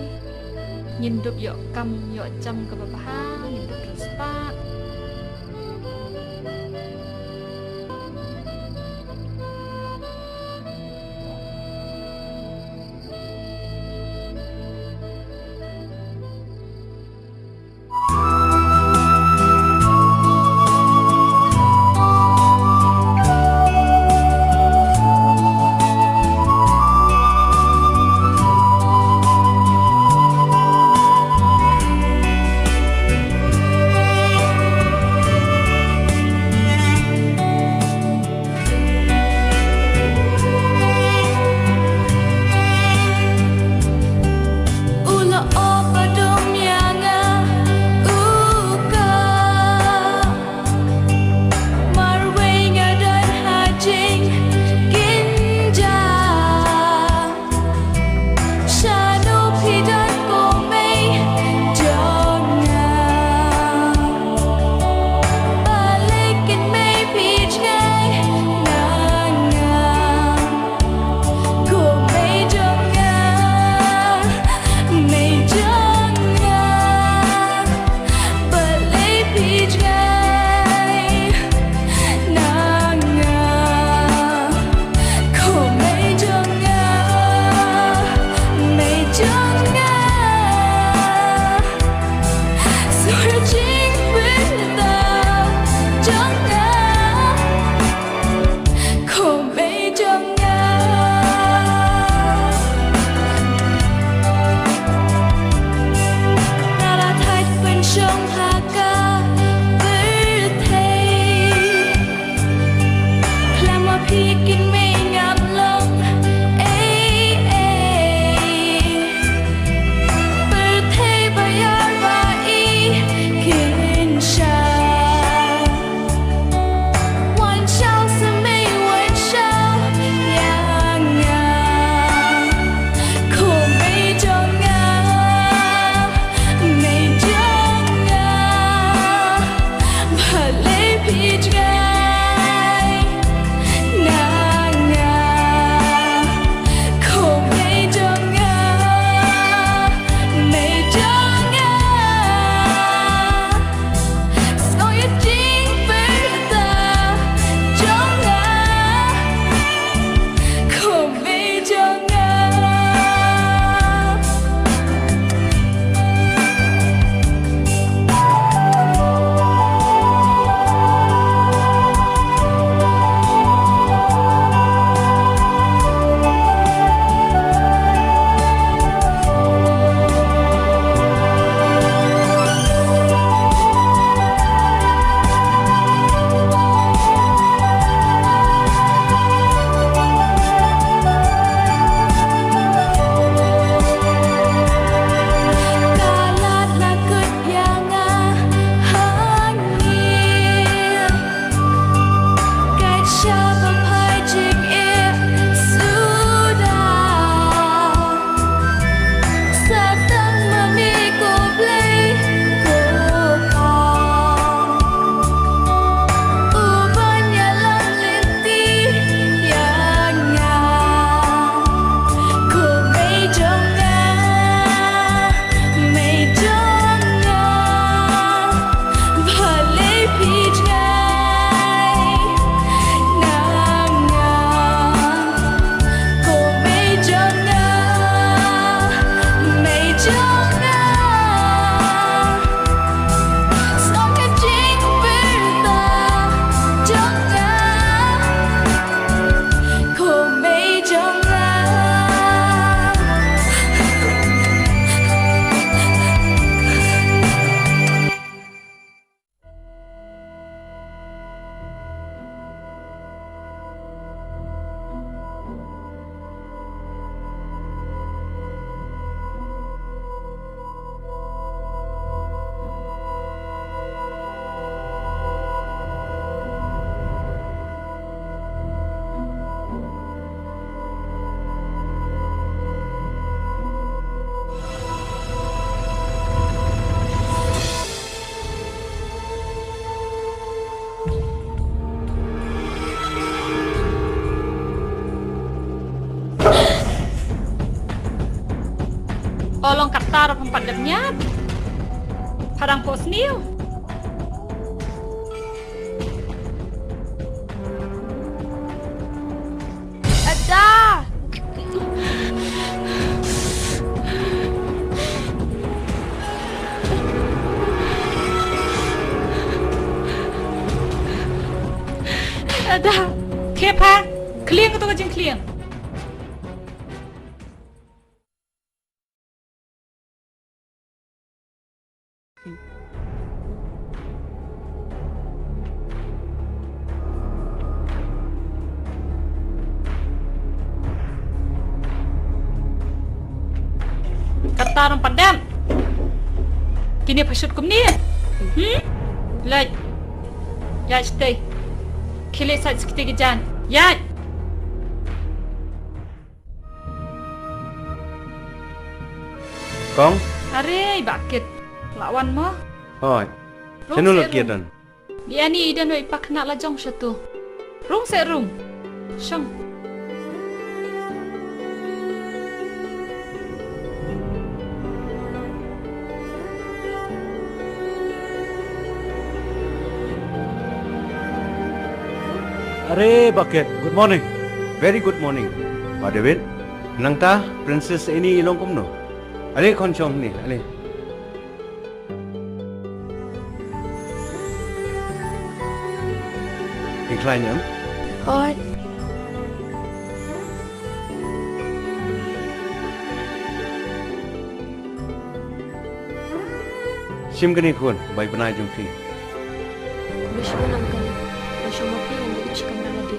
ngin dup ïoh kam ïoh jam kaba bha, ngin dup riewspah. O long katta ruh pham pat dep ñiad. Pha dang phohsniew. Ada! Ada! Khie pha! Khlieng kato ka jingkhlieng. Katta ruh pat dep. Kine pha shut kumne. Hmm? Leit. Ïaid shatei. Khie leit sait sha kitei ki jaiñ. Ïaid. Kong? Are, i Bah Kit. La wan mo? Hooid. Rung seh rung. Shano la kiad don? Ïa ni i don wei i pakhynnah la jong shatu. Rung seh rung. Shong. Are Bah Kit, good morning. Very good morning, Bah David. Nangta, Princess Annie i long kumno? Ale khun shong hangne, ale. Phi khlaiñ em? Hooid. Shim kane khun, bai bnai jong phi. Khublei shibun uncle. Ba shong ma phi ngan ïa shi kamra lade.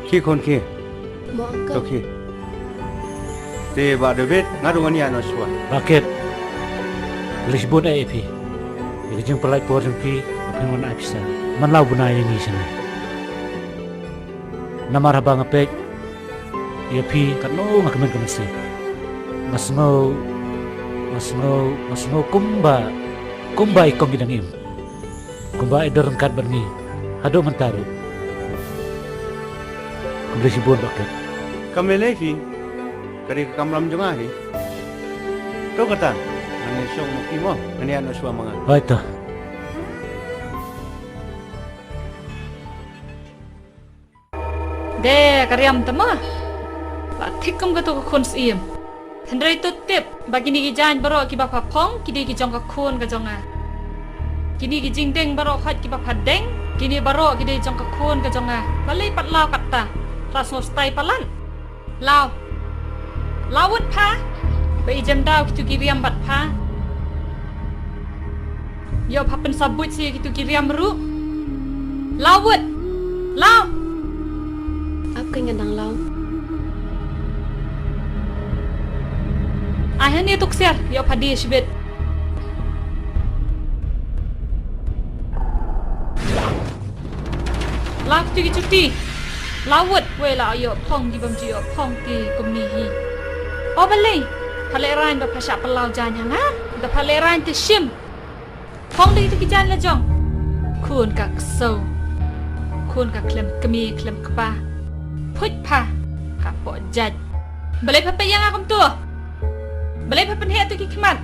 Khie khun khie. Mo uncle. To khie. Te Bah David, nga ruh ngan ïaid noh shuwa. Bah Kit. Khublei shibun eh ïa phi. Ïa ka jingpynlait por jong phi, ba phin wan ai pisa. Man la u bnai ïa ngi shane. Namar haba nga peit ïa phi katno nga kmen ka mynsiem. Nga sngew, nga sngew, nga sngew kumba, kumba i kong i dang im. Kumba i don ryngkat bad ngi haduh mynta ruh. Khublei shibun Bah Kit. Kam lei lei phi. Ka dei ka kamram jong nga hi. To kata, ngan ïa shong ma phi mo, ngan ïaid noh shuwa ma nga. Hooid to. De, ka riam te ma. La thik kum kato ka khun syiem. Hynrei to tip ba kine ki jaiñ baroh kiba pha phong ki dei ki jong ka khun ka jong nga. Kine ki jingdeng baroh hooid kiba pha deng, kine baroh ki dei jong ka khun ka jong nga. Balei pat law katta? Ra sngewstai palat. Law. Law wut pha. Ba i jem daw kito ki riam bad pha. Ïoh pha pynsabuit sa ïa kito ki riam ruh. Law wut. Law. Ap, keiñ ngan dang law. Ai hangne to ksiar, ïoh pha die shibit. Law kito ki juti. Law wut, wei la ïoh phong ki bym ju ïoh phong ki kumne hi. O balei? Pha lehraiñ ba pha shah pynlaw jaiñ ha nga? Da pha lehraiñ te shim. Phong da kito ki jaiñ la jong. Khun ka ksew. Khun ka khlem kmie khlem kpa. Phuit pha. Ka poh jait. Balei pha peit ïa nga kumto? Balei pha pynheh to ki khmat?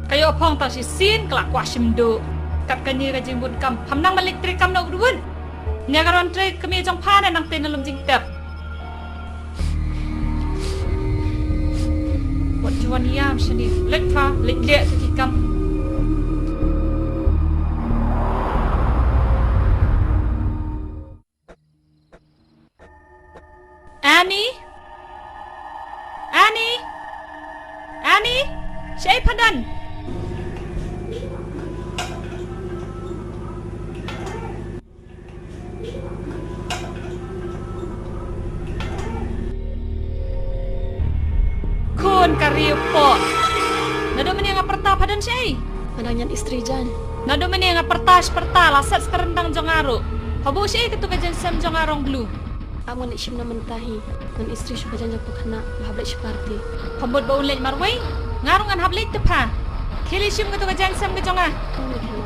Ka ïoh phong tang shisien ka la kwah shim duh. Kat kane ka jingbun kam. Pham nang ban leit trei kam noh u dwun. Nia ka ron trei kmie jong pha ne nangtei na lum jingtep. Wat ju wan ïam shane. Leit pha, leit leh to ki kam. Annie? Annie? Annie? Shaei pha don? Khun ka riewpoh. Naduh mynne nga pyrta pha don shaei? Nga dang ñiad istri jaiñ. Naduh mynne nga pyrta shi pyrta la set ka ryndang jong nga ruh. Pha buh shaei kato ka jaiñsem jong nga rong blue? Ap, ngan leit shim na mynta hi. Ngan istri shuh ka jaiñ jong pha khynnah, ba hap leit sha party. Pha mut ba un leit marwei? Nga ruh ngan hap leit te pha. Khie leit shim kato ka jaiñsem ka jong nga. Ngan leit khynnah.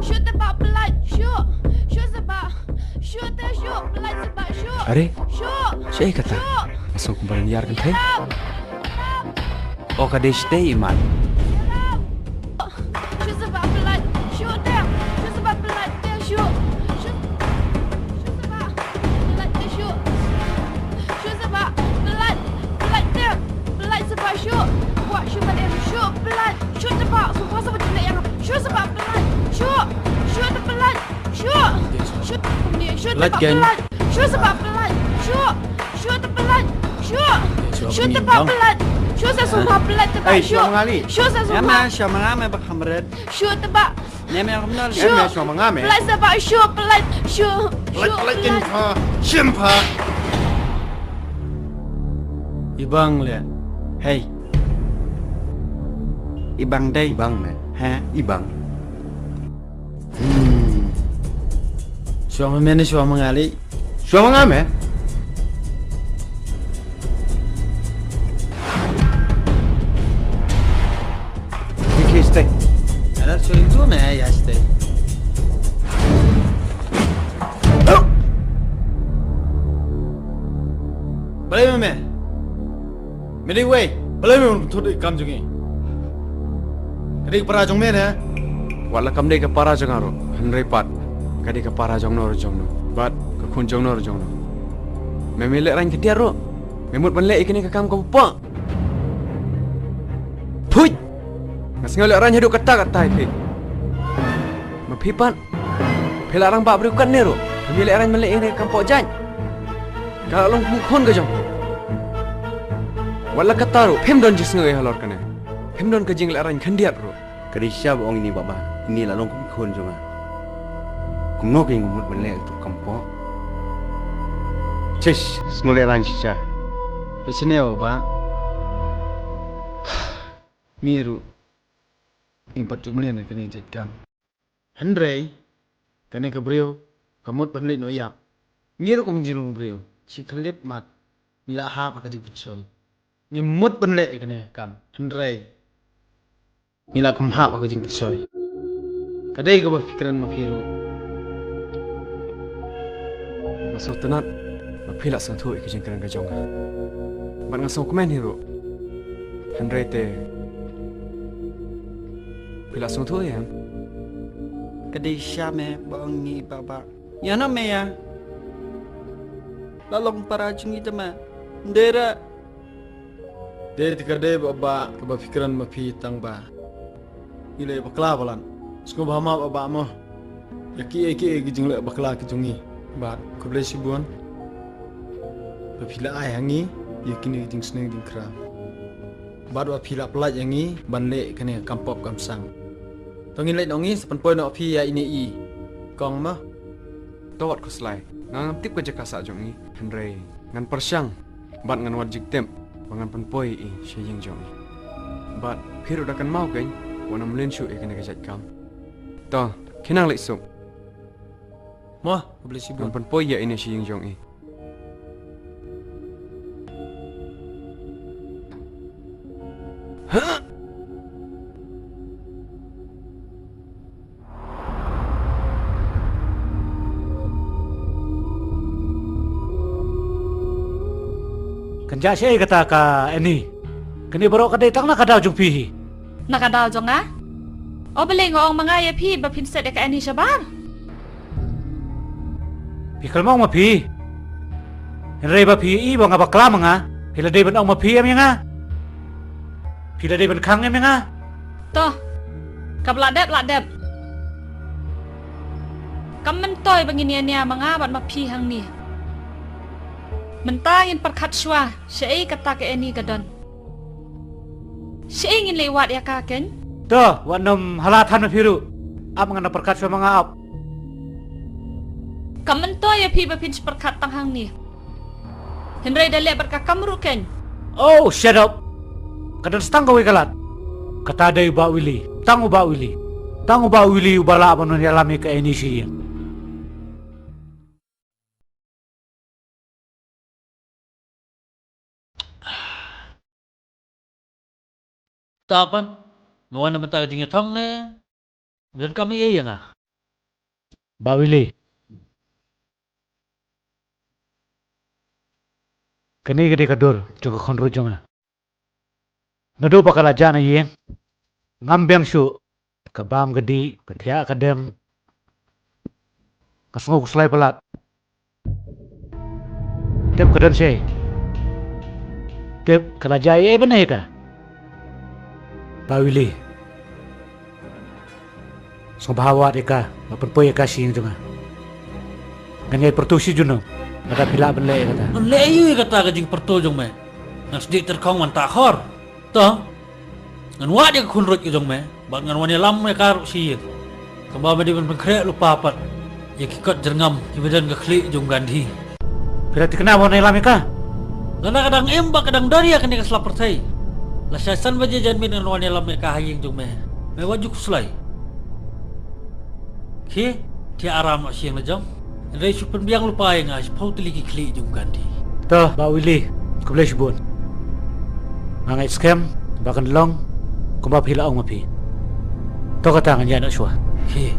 Shu te ba pynlait, shu. Shu se ba. Shu te shu, pynlait se ba shu. Are? Shu. Shu eh kata. Shu. Asuk baran yar kan thai. O ka dei shtei imat. Shu se ba pynlait, shu te. Shu se ba pynlait te, shu. Shu. Shu se ba pynlait te, Pynlait, gang. Shu sa ba pynlait. Shu. Shu te pynlait. Shu. Shu te ba pynlait. Shu sa shu ba pynlait te ba. Shu. Shu sa shu ba. Shu ma nga me ba khamret. Shu te ba. Ne me kumno. Shu. Shu ma nga me. Pynlait sa ba shu pynlait. Shu. Pynlait, pynlait kin pha. Shim pha. I bang le. Hey. I bang dei. I bang me. Ha? I bang. Hmm. Shuwa ma me ne shuwa ma nga lei? Shuwa ma nga me. Kiki stay. Ada shuwa itu me ya stay. Balei ma me? Me dei wei, balei me thut ïa ka kam jong ngi? Ka dei ka para jong me ne? Wat la kam dei ka para jong nga ruh, hynrei pat ka dei ka para jong no ruh jong no. Bad ka khun jong no ruh jong no. Me me lehraiñ khyndiat ruh. Me mut ban leh ïa kane ka kam kaba pop. Phuit! Nga sngew lehraiñ haduh katta katta ïa phi. Ma phi pat. Phi la rangbah briew katne ruh. Phim lehraiñ ban leh ïa kane ka kam pop jaiñ. Ka la long kum u khun ka jong phi. Wat la katta ruh phim don jingsngew ïa halor kane. Phim don ka jinglehraiñ khyndiat ruh. Ka dei shisha ba ong ine i Bah Bah. Ine la long kum u khun jong nga. Kumno ka ïeng mut ban leh ïa ka kam pop. Chish, sngew lehraiñ shisha. Phi sngewbha. Ngi ruh ngim pat ju mlien ïa kane ka jait kam. Hynrei kane ka briew ka mut ban leit noh ïap. Ngi ruh kum jinglong briew shi khyllipmat ngi la hap ha ka jingpynshoi. Ngi mut ban leh ïa kane ka kam hynrei ngi la khlem hap ha ka jingpynshoi. Ka dei kaba phi kren ma phi ruh. Nga sngewtynnat ba phi la sngewthuh ïa ka jingkren ka jong nga. Bad nga sngewkmen hi ruh. Hynrei te phi la sngewthuh ïa em? Ka dei shisha me ba ong ine i Bah Bah. Ïa na me ïa. La long para jong ngi te me. Ndei re. Dei te ka dei Bah Bah kaba phi kren ma phi tang ba ngi leh bakla palat. Sngewbha map Bah Bah mo. Ïa kiei kiei ki jingleh bakla ki jong ngi. Bad khublei shibun ba phi la ai ha ngi ïa kine ki jingsneng jingkhram. Bad ba phi la pyllait ïa ngi ban leh kane ka kam pop kam sang. To ngin leit noh ngi sa pynpoi noh phi ïa ine i kong mo. To wat khuslai. Nga ngam tip ka jaka sah jong i. Hynrei ngan pyrshang bad ngan wad jingtip ba ngan pynpoi ïa i sha ïing jong i. Bad phi ruh da kynmaw kein wat nym mlien shuh ïa kane ka jait kam. To, khnang leit suk. Mo, khublei shibun. Ngan pynpoi ïa ine sha ïing jong i. Kan jia shaei kata ka Annie? Kane baroh ka dei tang na ka daw jong phi hi. Na ka daw jong nga? O balei nga ong ma nga ïa phi ba phin set ïa ka Annie shabar? Phi khlem ong ma phi. Hynrei ba phi i ba nga bakla ma nga, phi la dei ban ong ma phi em ïa nga? Phi la dei ban khang em ïa nga? To, kaba la dep la dep. Kam myntoi ba ngin ïania ma nga bad ma phi hangne. Mynta ngin pyrkhat shuwa shaei kata ka Annie ka don. Shaei ngin leit wad ïa ka kein? To, wat nym hala than ma phi ruh. Ap ngan pyrkhat shuwa ma nga ap. Kam myntoi ïa phi ba phin pyrkhat tang hangne. Hynrei da leh bad ka kam ruh kein. Oh, shut up. Ka don sa tang kawei ka lad. Kata dei u Bah Willy. Tang u Bah Willy. Tang u Bah Willy uba lah ban wan ïalam ïa ka Annie sha ïing. Tapan, nga wan na mynta ka jingïathong ne? Don kam ïa nga. Bah Willy. Kane ka dei ka dur jong ka khynrut jong nga. Naduh ba ka la jah na ïing, ngam biang shuh ka bam ka dih, ka thiah ka dem. Nga sngew khuslai palat. Tip ka don shaei? Tip ka la jia ei ei ban ïa ka? Bah Willy. Sngewbha wad ïa ka, ba pynpoi ïa ka sha ïing jong nga. Ngan ïai pyrto shi junom. Lada phi lah ban leh ïa kata. Ngan leh aïu ïa kata ka jingpyrto jong me? Ngan sdieh tyrkhong man ta khor. To. Ngan wad ïa ka khun ruit ka jong me. Bad ngan wan ïalam ïa ka ruh shi ïing. Kumba me dei ban pynkhreh lypa pat ïa ki kot jyrngam kiba don ka khlieh jong Gandhi. Phi la thikna ba wan ïalam ïa ka? Lada ka dang im bad ka dang don ïa kane ka sla pyrthei, la shai san baje janmiet ngan wan ïalam ïa ka ha ïing jong me. Me wat ju khuslai. Khie, thiah aram noh sha ïing la jong. Hynrei shu pynbiang lypa ïa nga shiphew tylli ki khlieh jong Gandhi. To, Bah Willy, khublei shibun. Nga ngeit skhem ba kan long kumba phi la ong ma phi. To kata ngan ïaid noh shuwa. Khie.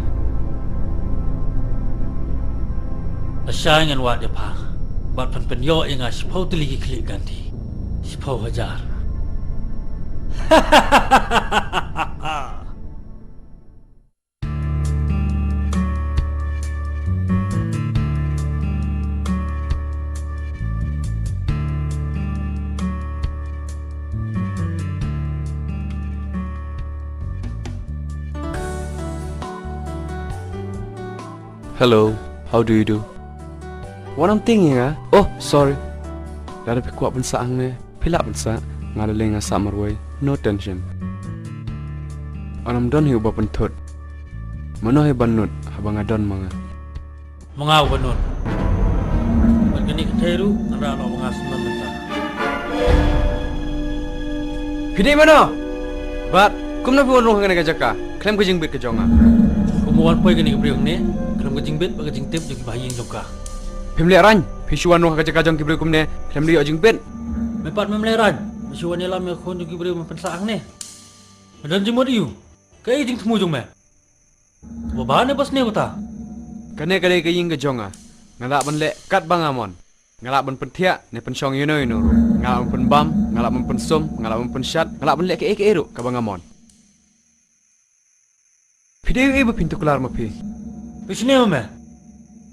Lashai ngan wad ïa pha bad phin pynïoh ïa nga shiphew tylli ki khlieh Gandhi. Shiphew hajar. Hello, how do you do? What I'm thinking, ah? Oh, sorry. Lada phi kwah ban sah hangne, phi lah ban sah, nga la leh nga sah marwei, no tension. Ym don hi uba pynthut. Mano hi ban nud haba nga don ma nga? Ma nga uba nud. Bad kane ka thei ruh ngan rah noh ba nga sngewbha mynta. Phi dei mano? Bad kumno phi wan rung ha kane ka jaka khlem ka jingbit ka jong nga? Kumba wan poi kane ka briew hangne khlem ka jingbit bad ka jingtip jong ki bahaïing jong ka. Phim lehraiñ, phi shu wan rung ha ka jaka jong ki briew kumne khlem da ïoh jingbit. Me pat mem lehraiñ, me shu wan ïalam ïa ka khun jong ki briew me pynsah hangne. Me don jingmut aïu? Kaei jingthmu jong me? Ba bha ne ba sniew kata? Kane ka dei ka ïing ka jong nga. Nga lah ban leh katba nga mon. Nga lah ban pynthiah ne pynshong ïano ïano ruh. Nga lah ban pynbam, nga lah ban pynsum, nga lah ban pynshad, nga lah ban leh kaei kaei ruh kaba nga mon. Phi dei uei ba phin tuklar ma phi? Phi sniew me?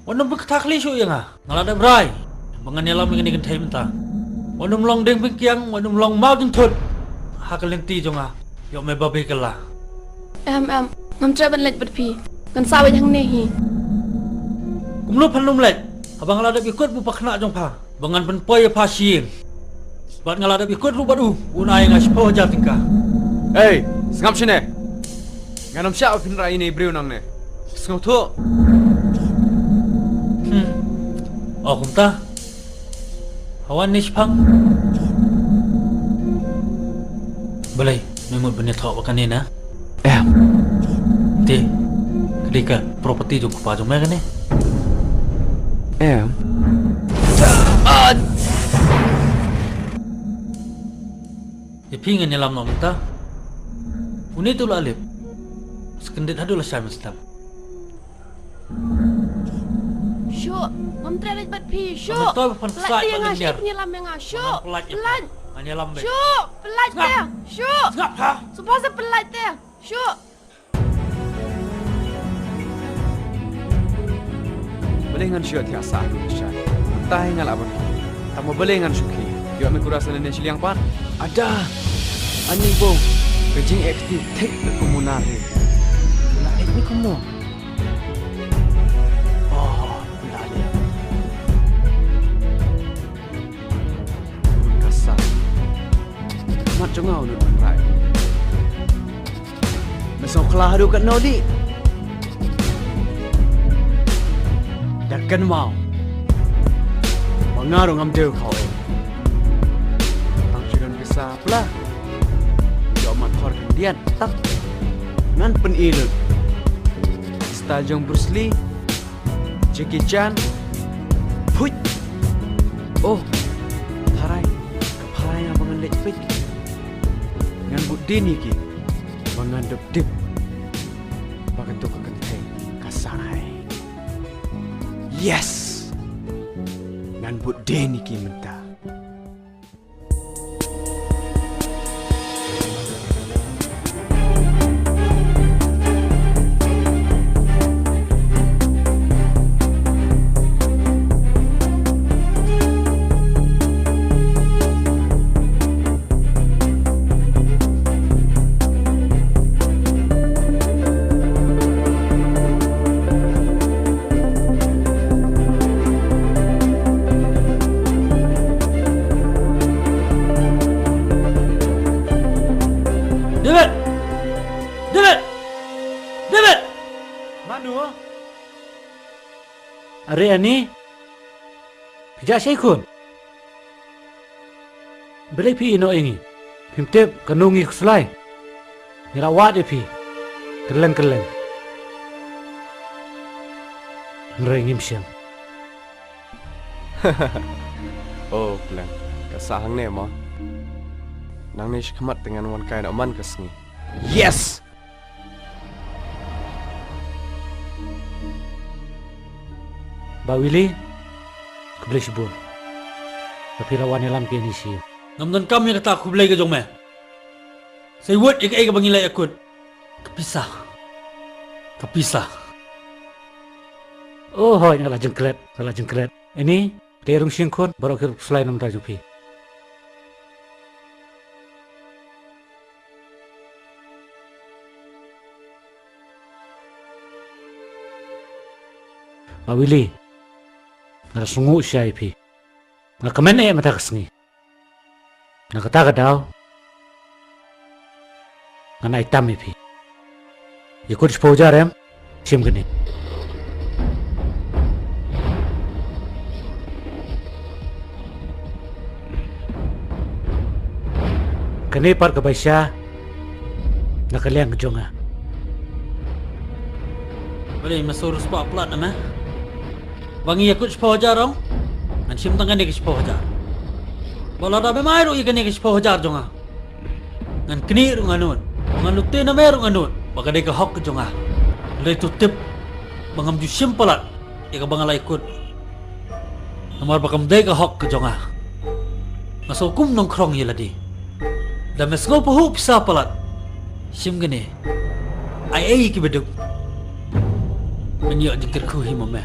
Wat nym pynkthah khlieh shuh ïa nga. Nga la dep rai ba ngan ïalam ïa kane ka kynthei mynta. Wat nym long dieng pynkiang, wat nym long maw jingthut ha ka lynti jong nga. Ïoh me babe kylla. Em, em, ngam treh ban leit bad phi. Ngan sah weit hangne hi. Kumno phan nym leit? Haba nga la dep ïakut bad u pakhynnah jong pha ba ngan pynpoi ïa pha sha ïing. Bad nga la dep ïakut ruh bad u, un ai ïa nga shiphew hajar tyngka. Ei, sngap shane. Ngan ym shah ba phin rah ïa ine i briew nangne. Sngewthuh. Hmm. O kumta. Hawan ne shipang? Balei me mut ban ïathoh bad kane na? Em. Te ka dei ka property jong u kpa jong me kane? Em. Ïa phi ngan ïalam noh mynta. Une te u la lip. Sa kyndit haduh lashai mynstep. Shuh, ngam treh leit bad phi, shuh. Ngam treh ban pyllait ïa nga, shuh, pynïalam ïa nga, shuh. Pyllait. Ngan ïalam beit. Shuh, pyllait te. Shuh. Sngap ha. Sngap ha. Shuh. Balei ngan shu ïoh thiah sah ha u lashai? Mynta hi nga lah ban. Tang ba balei ngan shu khie? Ïoh me kura sa lane shiliang pat. Ada. Ani bong. Ka jingeh kti thik ka kumno hi. Lah ek ni kumno. Oh, lah ek. Ka sa. Mat jong nga u nud ban rai. Me sngewkhla haduh katno dih? Da kynmaw ba nga ruh ngam dei u khaw ei. Tang shu don pisa pla. Ïoh mat khor khyndiat tak. Ngan pyni lut. Style jong Bruce Lee. Jackie Chan. Phuit. Oh. Tharai. Ka pharai nga ba ngan leit peit. Ngan bud dien ïa ki ba ngan dep tip ba kato ka kynthei ka Sarai. Yes. Ngan bud dien ïa ki mynta. Re ani. Phi jah shai khun. Balei phi ïeh noh ïa ngi? Phim tip kano ngi khuslai. Ngi la wad ïa phi kylleng kylleng. Hynrei ngim shym. Oh, Bleng. Ka sah hangne mo. Nangne shakhmat te ngan wan kai noh man ka sngi. Yes! Bah Willy, khublei shibun. Ba phi la wan ïalam ïa kine shi. Ngam donkam ïa kata khublei ka jong me. Sa wad ïa kaei kaba ngi la ïakut. Ka pisa. Ka pisa. Oh, hooid, nga la jingklet, nga la jingklet. Ini, te rung shing khun, baroh ki ruh khuslai namar jong phi. Bah Willy, nga la sngewnguh shai ïa phi. Nga kmen eh mynta ka sngi. Na kata ka daw ngan ai tam ïa phi. Ïa kut shiphew hajar em? Shim kane. Kane pat ka bai sha na ka liang ka jong nga. Balei me shu riewspah palat na me? Ba ngi ïa kut shiphew hajar ong? Ngan shim tang kane ka shiphew hajar. Ba lada mem ai ruh ïa kane ka shiphew hajar jong nga, ngan knieh ruh ngan nud. Ba ngan lute na me ruh ngan nud. Ba ka dei ka hok ka jong nga. Hynrei to tip ba ngam ju shim palat ïa kaba nga la ïakut. Namar ba kam dei ka hok ka jong nga. Nga sngewkhia nongkhrong ïa lade. Da me sngew pahuh pisa palat, shim kane. Ai ei ki baduk. Men ïoh jingkyrkhu hi ma me.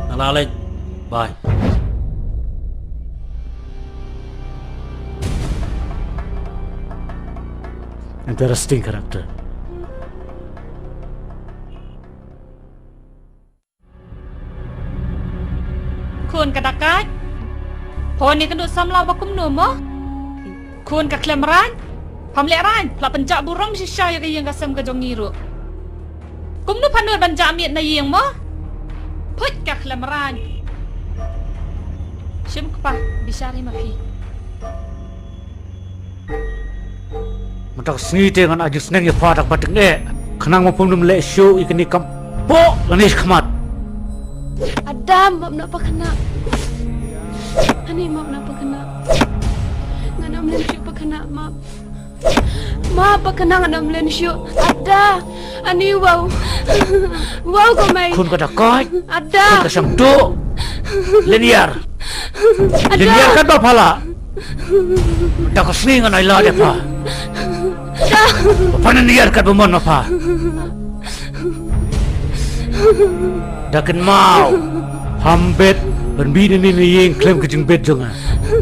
Nga la leit. Bye. Interesting character. Khun ka dakaid. Phone ïa ka nud samla ba kumno mo? Khun ka khlem rain. Pham leh rain, la pynjah burom shisha ïa ka ïing ka sem ka jong ngi ruh. Kumno pha nud ban jah miet na ïing mo? Phuit ka khlem rain. Shim kpa, bishar hi ma phi. Mynta ka sngi te ngan ai jingsneng ïa pha da kaba tyngeh. Khnang ba phim leh shuh ïa kane kam poh lane shakhmat. Adam, map na pakna. Ani map na pakna. Ngan ym len shuh pakna, map. Map pakna, ngan ym len shuh. Ada. Ani wow. Wow ko mai. Khun ka dakaid. Ada. Khun ka shang tu. Leniar. Ada. Leniar kat ba pha lah. Da ka sngi ngan ai lad ïa pha. Ada. Pha leniar kat ba mon ma pha. Da kynmaw. Pham bit ban bit ïa ine i ïing khlem ka jingbit jong nga.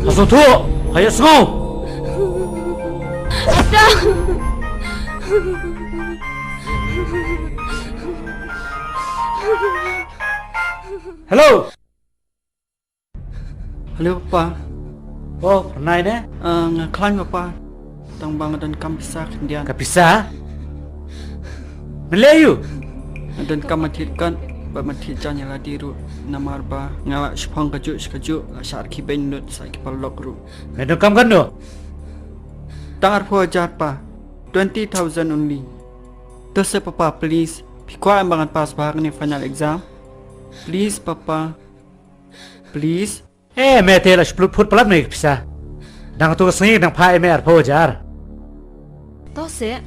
Ha sngewthuh. Ha ïa sngew. Ada. Hello. Hello, Papa. Oh, pyrnai ne? Ah, nga khlaiñ, Papa. Tang ba nga donkam pisa khyndiat. Ka pisa? Men leh aïu? Nga donkam ban thied kot bad ban thied jaiñ ïa lade ruh. Namar ba nga la shipang kajuh shi kajuh, la shah khie beiñ lut sa ki paralok ruh. Men donkam katno? Tang arphew hajar, Pa. Twenty thousand only. To se, Papa, please. Phi kwah em ba ngan pass bha ha kane final exam? Please, Papa. Please. Eh, me te la shu pynlut phut palat me ka pisa. Dang tu ka sngi dang phah ïa me arphew hajar. To se.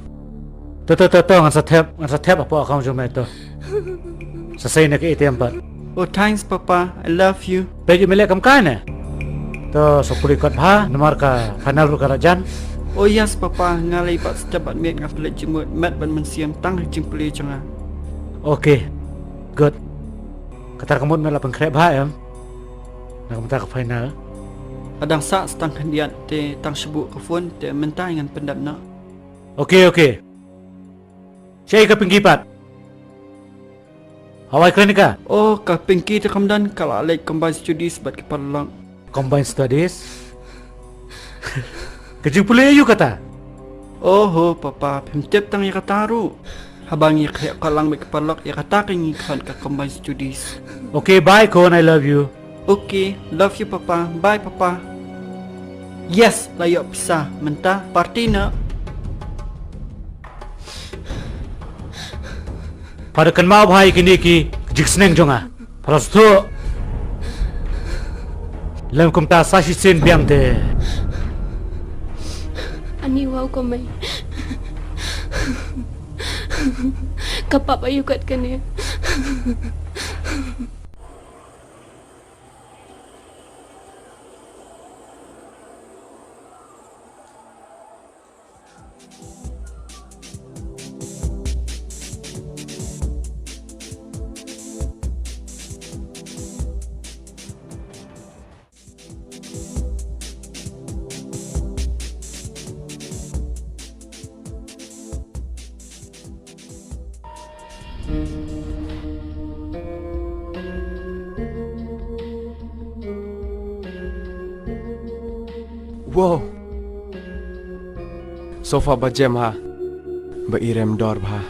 To, to, to, to, ngan sa thep, ngan sa thep hapoh account jong me to. Sa sei na ka A T M pat. Oh, thanks, Papa. I love you. Peit ïa me leh kam kai ne? To, sa pule kot bha, namar ka final ruh ka la jan. Oh yes, Papa. Nga lei pat step bad miet, nga pynleit jingmut, met bad mynsiem tang ha jingpule jong nga. Okay. Good. Kata ka mut me la pynkhreh bha em? Na ka mynta ka final. Nga dang sah sa tang khyndiat te tang shu buh ka phone te mynta ngan pyndep noh. Okay, okay. Shaei ka Pinky pat? Hawai kren ka? Oh, ka Pinky te kam don, ka la leit combine studies bad ki paralok. Combine studies? Ka jingpule aïu kata? Oh ho, Papa, phim tip tang ïa kata ruh. Haba ngi khleh khot lang bad ka paralok, ïa kata ka ngi khot ka combined studies. Okay, bye khun, I love you. Okay, love you papa. Bye papa. Yes, la ïoh pisa. Mynta party noh. Pha da kynmaw bha ïa kine ki jingsneng jong nga. Pha da sngewthuh. Lem kumta sa shisien biang te. Ani, wow ko mei. Ka pap aïu kat kane. Wow. Sofa ba jem ha. Ba irem dor bha.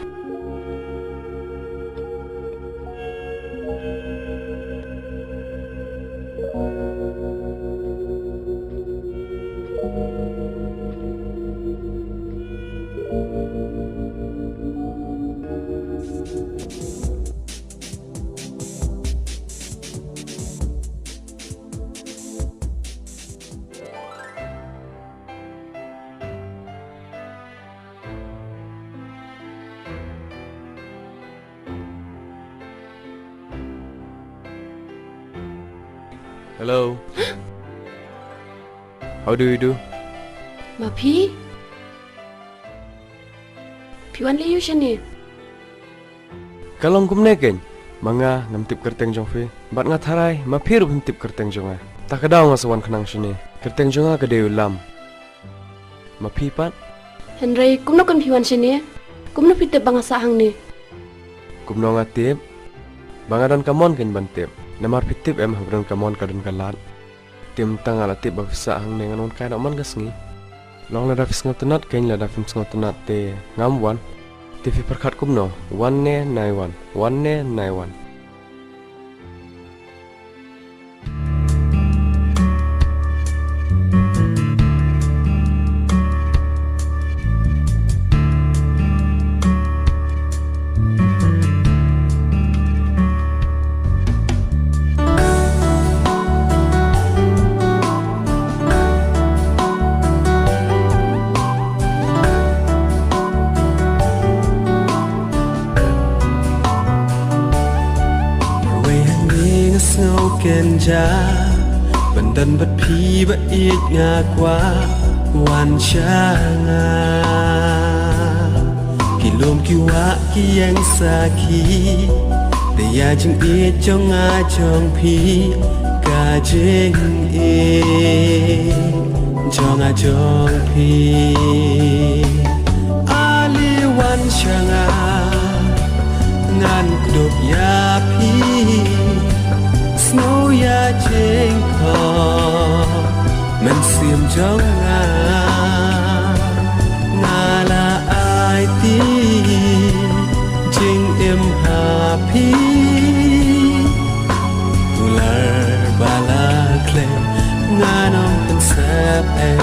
Hello. How do you do? Ma phi? Phi wan lei aiu shane? Ka long kumne keiñ. Ma nga ngam tip kyrteng jong phi. Bad nga tharai ma phi ruh phim tip kyrteng jong nga. Ta ka daw nga sa wan khnang shane. Kyrteng jong nga ka dei u Lam. Ma phi pat? Hynrei kumno kan phi wan shane? Kumno phi tip ba nga sah hangne? Kumno nga tip? Ba nga don ka mon keiñ ban tip. Namar phi tip em, haba don ka mon ka don ka lad. Te mynta nga la tip ba phi sah hangne, ngan wan kai noh man ka sngi. Long lada phi sngewtynnat keiñ, lada phim sngewtynnat te ngam wan. Te phi pyrkhat kumno? Wan ne nai wan? Wan ne nai wan? Marwei hangne nga sngew kynja ban don bad phi, ba ïeit nga kwah wan sha nga. Ki lum ki wah ki ïeng sakhi, te ïa jingïeit jong nga jong phi, ka jingïeit jong nga jong phi. Ale wan sha nga, ngan kdup ïa phi. Sngew ïa jingkhop mynsiem jong nga, nga la aiti jingim ha phi. Kular ba la khlei ngan ym pynsep ei.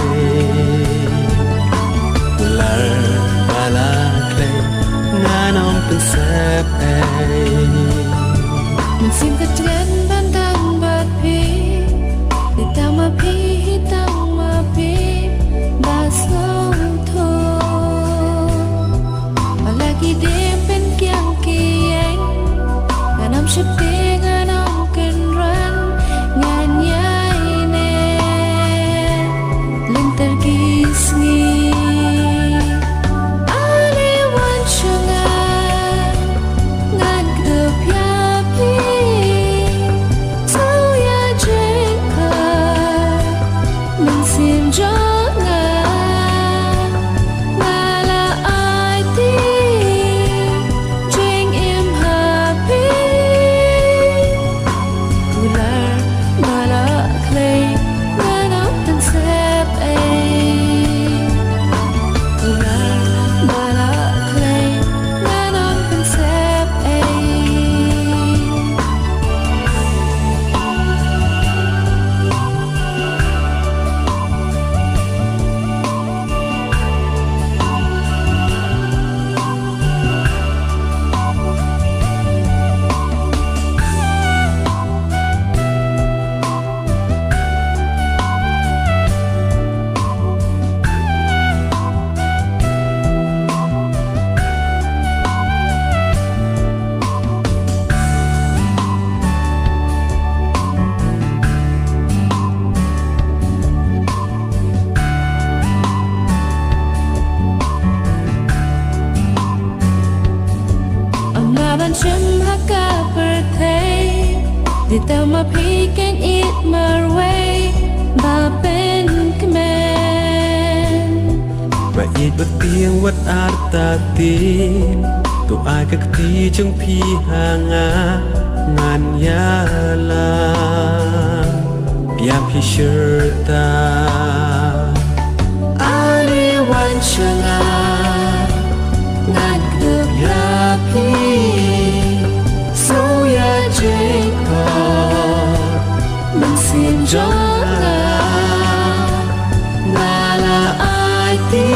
Kular ba la khlei ngan ym pynsep ei. Mynsiem ka tngen ban don bad phi. Hi tang ma phi, hi tang ma phi, ba sngewthuh. Ba la ki dei pynkiang ki ïeng, ngan ym sheptieng, ngan ym kynran, ngan ïaineh lynter ki sngi. Ale wan sha nga, ngan kdup ïa phi. Te ma phi keiñ ïeit marwei ba pynkmen. Ba ïeit ba tieng wat artatien. To ai ka kti jong phi ha nga ngan ïalam ïa phi shisha. Ani wan sha nga ngan kdup ïa phi. Sngewbha jingkor mynsiem jong nga. Nga la aiti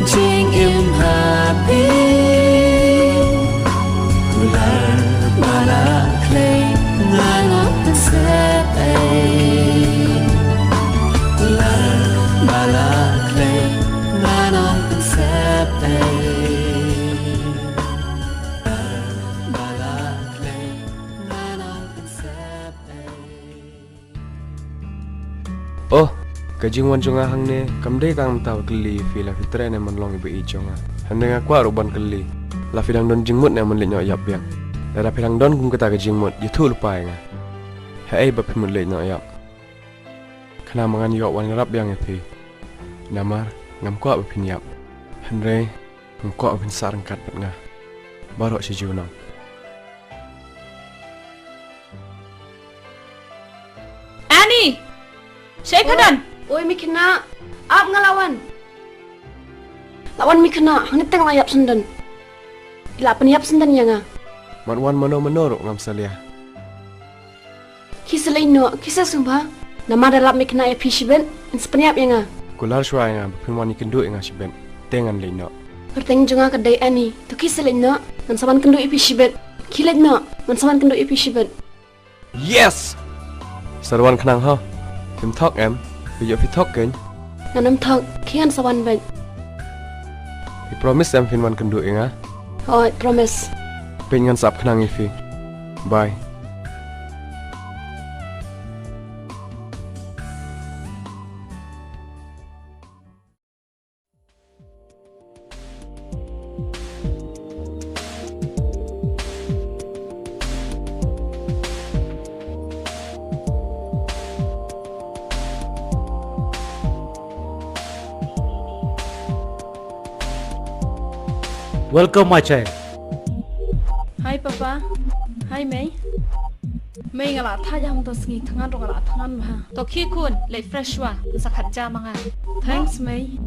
jingim ha phi. Kular ba la khlei ngan ym pynsep ei. Kular ba la khlei ngan ym pynsep ei. Kular ba la khlei ngan ym pynsep ei. Oh, ka jingwan jong nga hangne kam dei tang mynta ba kylli ïa phi la phi treh ne man long iba ïeit jong nga. Hynrei nga kwah ruh ban kylli, la phi dang don jingmut ne ban leit noh ïap biang? Lada phi dang don kum kata ka jingmut, ïathuh lypa ïa nga. Haei ba phi mut leit noh ïap? Khnang ba ngan ïoh wan ïarap biang ïa phi. Namar ngam kwah ba phin ïap. Hynrei nga kwah ba phin sah ryngkat bad nga baroh shi junom. Annie! Shaei pha don? Oi, mi khynnah. Ap, nga la wan. La wan, mi khynnah, hangne te nga la ïap syndon. Phi la pynïap syndon ïa nga. Mat wan mano mano ruh ngam salia. Khie sa leit noh, khie sa sngewbha. Namar da lap mi khynnah ïa phi shibit, yn sa pynïap ïa nga. Kular shuwa ïa nga ba phin wan ïakynduh ïa nga shibit, te ngan leit noh. Kyrteng jong nga ka dei Annie. To khie sa leit noh, ngan sa wan kynduh ïa phi shibit. Khie leit noh, ngan sa wan kynduh ïa phi shibit. Yes! Sa wan khnang ho. Phim thok em? Phi ïoh phi thok keiñ? Ngan ym thok, khie ngan sa wan beit. Phi promise em phin wan kynduh ïa nga? Hooid, promise. Peit ngan sa ap khnang ïa phi. Bye. Welcome, my child. Hi, Papa. Hi, Mei. Mei, nga la thait ïa hangto sngi, thngan ruh nga la thngan bha. To khie khun, leit fresh shuwa, sa khat ja ma nga. Thanks, Mei.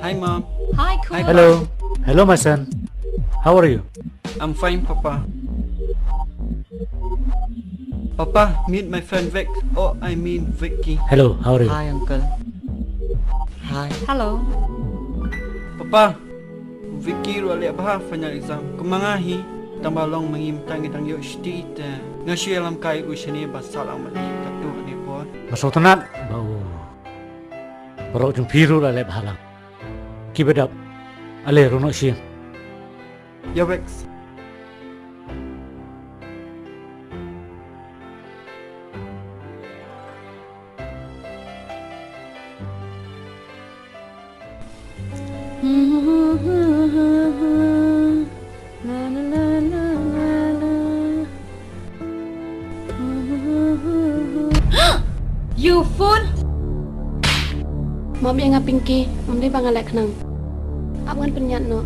Hi, Mom. Hi, Khun. Hello. Hello, my son. How are you? I'm fine, Papa. Papa, meet my friend Vic. Oh, I mean Vicky. Hello, how are you? Hi, Uncle. Hi. Hello. Papa, Vicky ruh leh bha final exam. Kumba nga hi, tang ba long ma ngi mynta ngi dang ïoh shuti te. Nga shu ïalam kai u shane ba sah lang bad i katto katne por. Nga sngewtynnat ba u paralok jong phi ruh la leh bha lang. Keep it up. Ale rung noh sha ïing. Ïa Vex. You fool! Map ïa nga Pinky, ym dei ba nga leh khnang. Ap ngan pynïaid noh.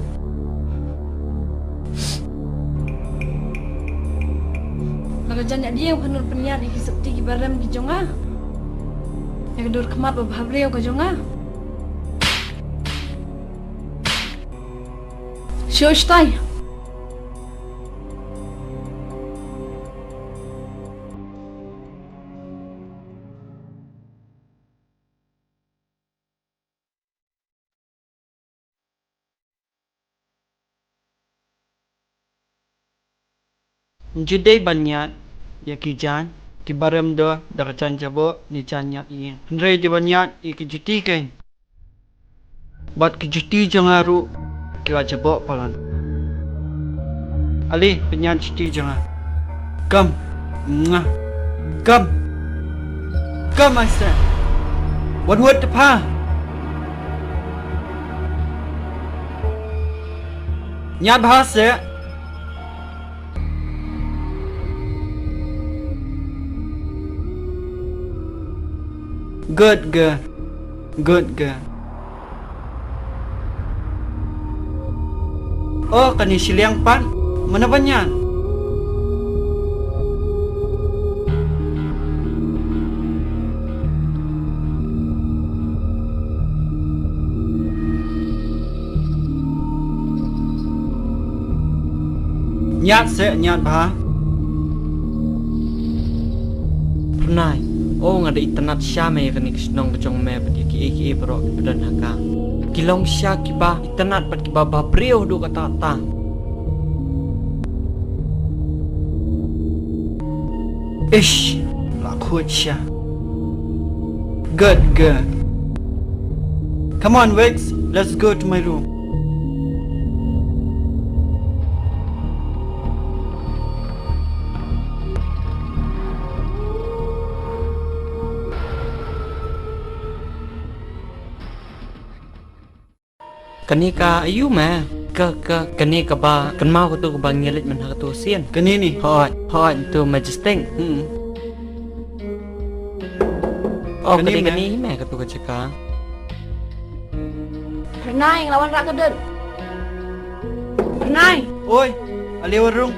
La ka jan ïa dieng phan nud pynïaid ïa ki sopti ki barem ki jong nga. Ïa ka dur khmat ba bhabriew ka jong nga. Shu stai. Ym ju dei ban ñiad ïa ki jaiñ, ki barem dor da ka jaiñ jaboh ne jaiñ ñiad ïing. Hynrei dei ban ñiad ïa ki juti keiñ. Bad ki juti jong nga ruh ki la jaboh palat. Ale, pynïaid juti jong nga. Kam. Nga. Kam. Kam, I say. Wat wat te pha. Ñiad bha seh. Good girl. Good girl. Oh, kane shiliang pat. Mano ban ñiad? Ñiad seh, ñiad bha. Pyrnai, oh, nga da itynnad sha me ïa kane ka shnong ka jong me bad ïa kiei kiei baroh kiba don ha ka. Ki long sha kiba itynnad bad kiba bhabriew haduh katta katta. Ish, la khuid sha. Good girl. Come on, Wex, let's go to my room. Kane ka aïu me? Ka, ka, kane kaba kynmaw katu kaba ngi leit mynta katu sien. Kane ne? Hooid, hooid, tu Majestic. Hmm. Oh, kane, kane me, kane hi me katu ka jaka. Pyrnai, nga la wanrah ka dud. Pyrnai. Oi, ale wan rung.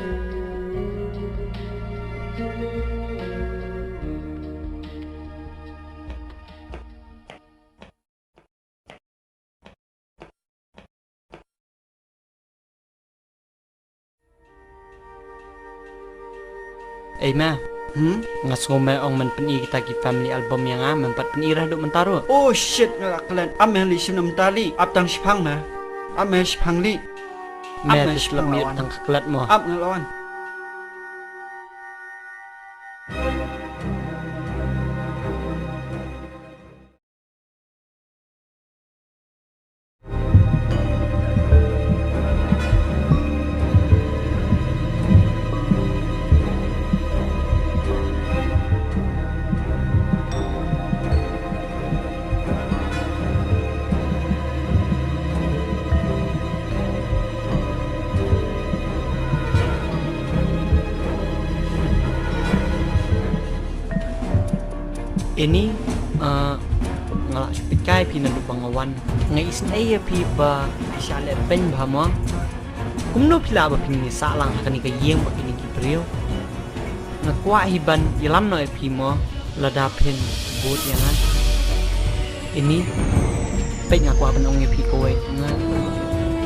Ei me. Hmm? Nga sngew me ong men pyni kita ki family album ïa nga, men pat pyni re haduh mynta ruh. Oh shit, nga la klet. Ap me, leit shim na mynta lei. Ap tang shiphang me. Ap me shiphang lei. Me, ap me shiphang, leit tang ka klet mo. Ap, nga la wan. Ini, ah, nga lah shu peit kai phi naduh ba nga wan. Nga isynei ïa phi ba phi shah leh beiñ bha mo. Kumno phi lah ba phin ïasah lang ha kane ka ïing bad kine ki briew? Nga kwah hi ban ïalam noh ïa phi mo, lada phin bud ïa nga. Ini, peit, nga kwah ban ong ïa phi kawei. Nga,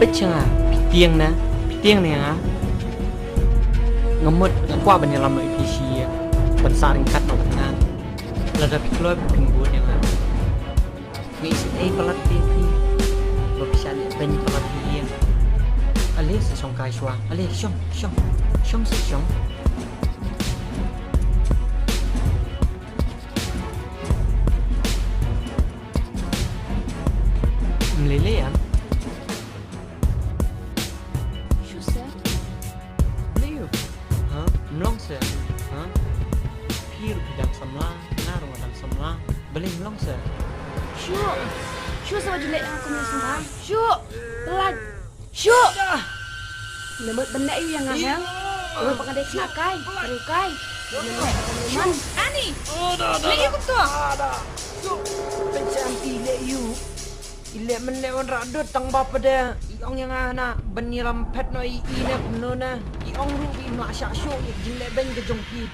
peit sha nga, phi tieng na, phi tieng na ïa nga. Nga mut, nga kwah ban ïalam noh ïa phi shi ïing, ban sah ryngkat noh bad nga. Lada phi kloi ba phin bud ïa nga. Nga isynei palat ïa phi ba phi shah leh beiñ palat ha ïing. Ale sa shong kai shuwa. Ale shong, shong. Shong sa shong. Ym lei lei em? Shu seh. Balei u? Ha? Ym long seh. Ha? Phi ruh phi dang samla, nga ruh nga dang samla. Balei ym long seh? Shu. Shu seh, wat ju leh ïa nga kum ïa u sngewbha. Shu. Pyllait. Shu. Me mut ban leh aïu ïa nga, heh? Ruh ba nga dei khynnah kai, briew kai. Shu. Ani. Leh aïu kumto? Shu. Peit seh, aunty, leh aïu? I leh men leh wanrah dud tang ba pat de i ong ïa nga hana ban ïalam phet noh ïa i ne kumno ne. I ong ruh ba im lah shah shuh ïa ka jingleh beiñ ka jong phi.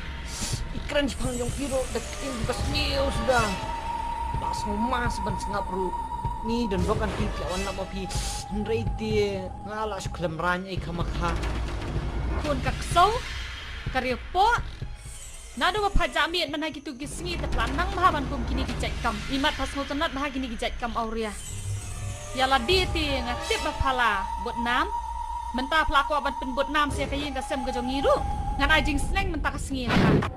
I kren shaphang jong phi ruh da ka ktien ba sniew suda. Ba sngewmas ban sngap ruh. Ni don bok aunty phi wan lap ma phi. Hynrei te nga lah shu khlem rang ei khamkha. Khun ka ksew, ka riewpoh. Naduh ba pha jah miet man ha kitu ki sngi te pha la nang bha ban kum kine ki jait kam. Imat pha sngewtynnat bha kine ki jait kam awria. Ïa lade te nga tip ba pha la bud nam. Mynta pha la kwah ban pynbud nam sha ka ïing ka sem ka jong ngi ruh. Ngan ai jingsneng mynta ka sngi ha ka.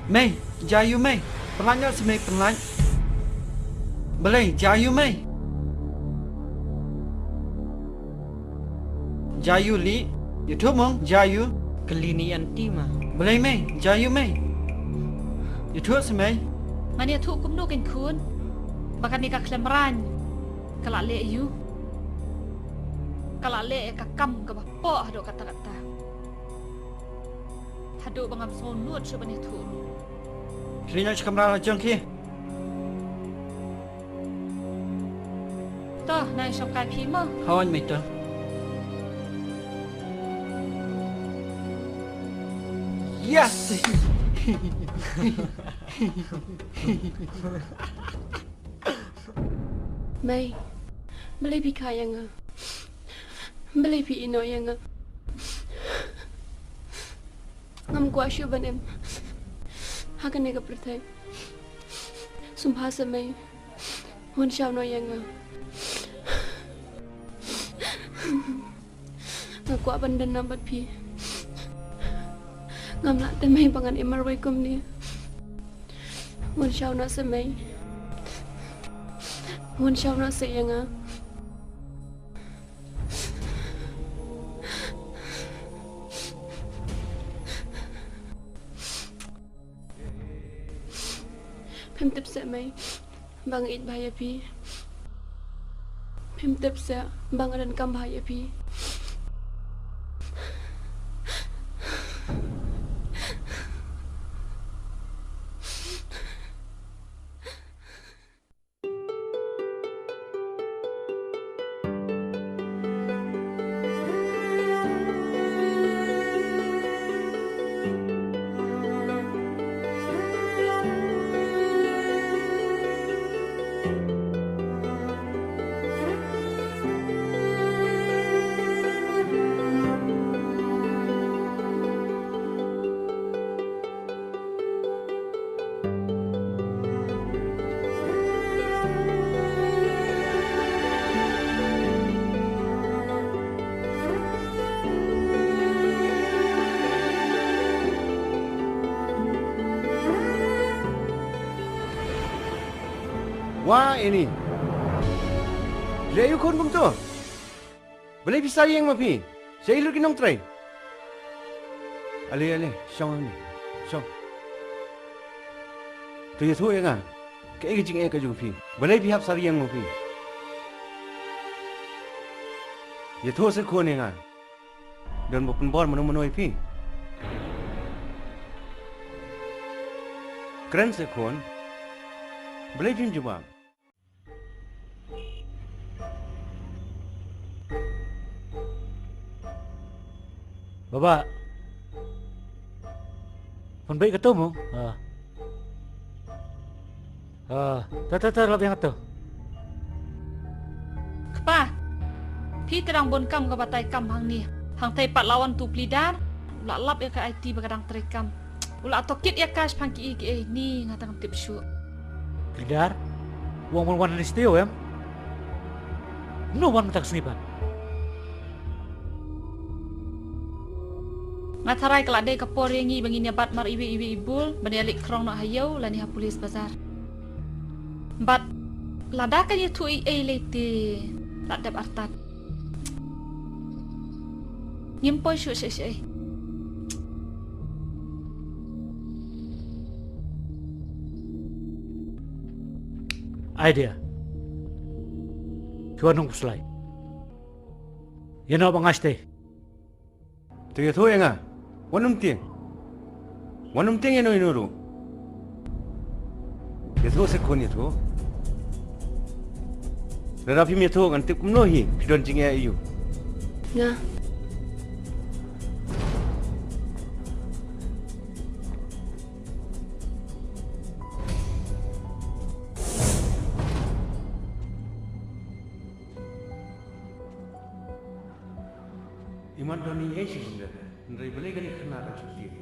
Mei, jia ïa u mei. Pynlait noh seh mei, pynlait. Balei, jia ïa u mei? Jia ïa u lei. Ïathuh mo, jia ïa u. Kylli ni anti ma. Balei mei, jia ïa u mei? Ïathuh sa mei. Ngan ïathuh kumno kein khun? Ba kane ka khlem rain ka la leh ïa u. Ka la leh ïa ka kam kaba poh haduh katta katta. Haduh ba ngam sngewnud shuh ban ïathuh. Khie leit noh sha kamra la jong khie. To, nai shong kai phi mo. Hooid mei to. Yes. Mei, balei phi kha ïa nga? Balei phi ïeh noh ïa nga? Ngam kwah shuh ban im ha kane ka pyrthei. Sngewbha sa mei, wan shaw noh ïa nga. Nga kwah ban don lang bad phi. Ngam lah te mei ba ngan im marwei kumne. Wan shaw noh sa mei. Wan shaw noh sa ïa nga. Phim tip seh mei ba nga ïeit bha ïa phi. Phim tip seh ba nga donkam bha ïa phi. Wah, ini. Leh ïa u khun kumto. Balei phi sar ïeng ma phi? Shaei lut ki nongtrei? Ale, ale, shong hangne. Shong. To ïathuh ïa nga. Kaei ka jingeh ka jong phi? Balei phi hap sar ïeng ma phi? Ïathuh sa khun ïa nga. Don ba pynbor mano mano ïa phi? Kren sa khun. Balei phim jubab? Baba. Pynbeit kato mo? Ha. Ha, ta ta ta, lap ïa kato. Kpa. Phi te dang bun kam ka batai kam hangne. Hangtai pat la wan uto u Pli Dar. U la lap ïa ka aiti ba ka dang trei kam. U la tohkit ïa ka shaphang kiei kiei, ni nga tang tip shuh. Pli Dar, u ong ban wan hangne sha taïew em? Kumno wan mynta ka sngi pat? Nga tharai ka la dei ka por ïa ngi ba ngin ïa bat mar iwei iwei i bul ban ïa leit krong noh ha ïew lane ha police bazar. Bad lada kan ïathuh ei ei lei te la dep artat. Ngim poi shuh shaei shaei. Idea. Ki wan nong Khuslai. Ïa no ba nga shatei. To ïathuh ïa nga. Wan ym tieng. Wan ym tieng ïa no ïa no ruh. Ïathuh sa khun, ïathuh. Lada phim ïathuh ngan tip kumno hi phi don jingeh ïa u. Nga. Imat don i ei shi bynta, hynrei balei kane ka khynnah ka shu tieng?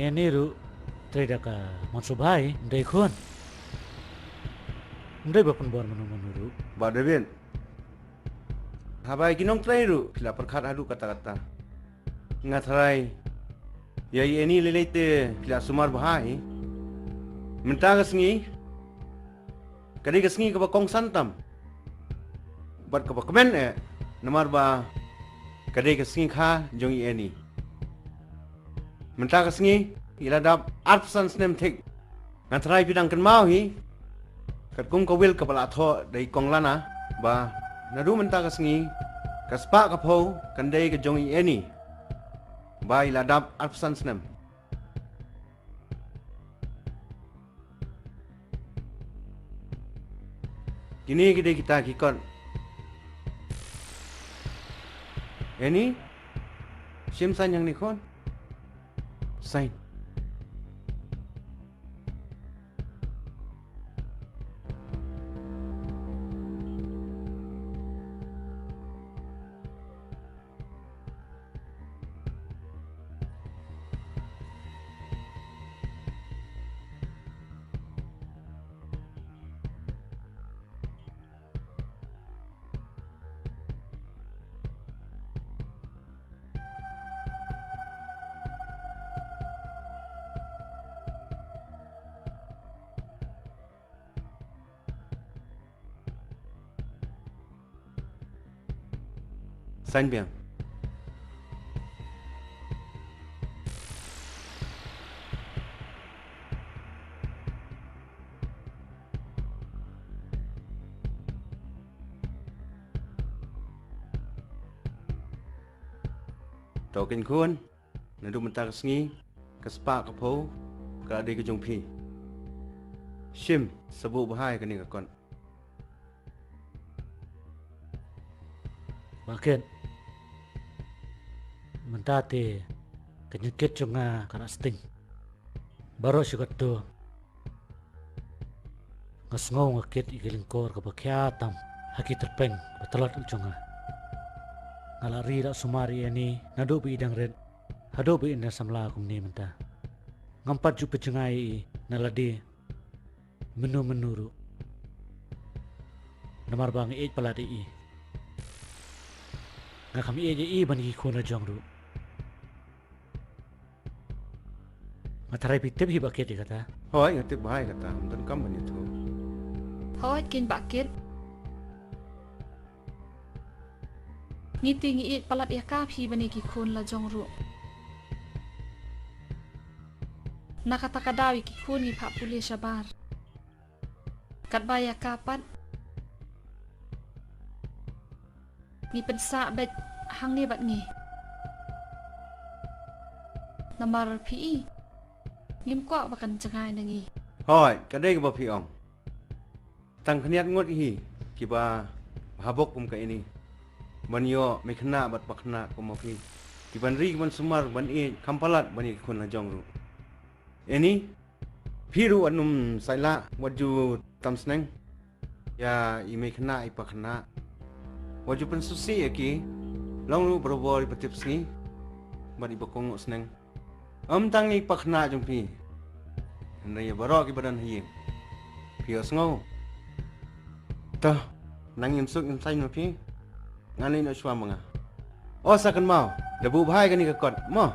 Annie ruh trei da ka mon sngewbha, ym dei khun. Ym dei ba pynbor mano mano ruh. Bah David, haba ki nongtrei ruh ki la pyrkhat haduh katta katta, nga tharai ïa i Annie lei lei te ki la sumar bha hi. Mynta ka sngi ka dei ka sngi kaba kongsan tam bad kaba kmen eh, namar ba ka dei ka sngi kha jong i Annie. Mynta ka sngi i la dap arphew san snem thik. Nga tharai phi dang kynmaw hi, katkum ka will kaba la thoh da i kong Lana, ba naduh mynta ka sngi ka spah ka phew kan dei ka jong i Annie, ba i la dap arphew san snem. Kine ki dei kita ki kot. Annie, shim sign hangne khun. Sign. Sign biang. To keiñ khun, naduh mynta ka sngi ka spah ka phew ka la dei ka jong phi. Shim, sa buh bha ïa kane ka kot. Bah Kit, mynta te ka jingkit jong nga ka la sting. Baroh shi katto nga sngew nga kit ïa ki lyngkor kaba khia tam ha ki tyrpeng ba tlot jong nga. Nga la ri la sumar ïa i Annie naduh ba i dang rit haduh ba i dang samla kumne mynta. Ngam pat ju pynjngai ïa i na lade mynno mynno ruh, namar ba nga ïeit palat ïa i. Nga kham ïeit ïa i ban ïa ki khun la jong ruh. Nga tharai phi tip hi Bah Kit ïa kata. Hooid, nga tip bha ïa kata, ym donkam ban ïathuh. Hooid keiñ Bah Kit. Ngi te ngi ïeit palat ïa ka phi ban ïa ki khun la jong ruh. Na kata ka daw ïa ki khun ngi phah pule shabar. Katba ïa ka pat ngi pynsah beit hangne bad ngi. Namar phi i, ngim kwah ba kan jngai na ngi. Hooid, ka dei kaba phi ong. Tang khyndiat ngut hi kiba ha bok kum ka Annie ban ïoh mei khynnah bad pa khynnah kum ma phi, kiban ri kiban sumar ban ïeit kham palat ban ïa ki khun la jong ruh. Annie, phi ruh wat nym saitlah, wat ju tam sneng ïa i mei khynnah i pa khynnah. Wat ju pynsngewsih ïa ki, long ruh barabor iba tipsngi bad iba kohnguh sneng. Ym tang ïa i pa khynnah jong phi, hynrei ïa baroh kiba don ha ïing. Phi ïohsngew? To, nang im suk im saiñ ma phi. Ngan leit noh shuwa ma nga. O, sa kynmaw, da buh bha ïa kane ka kot mo.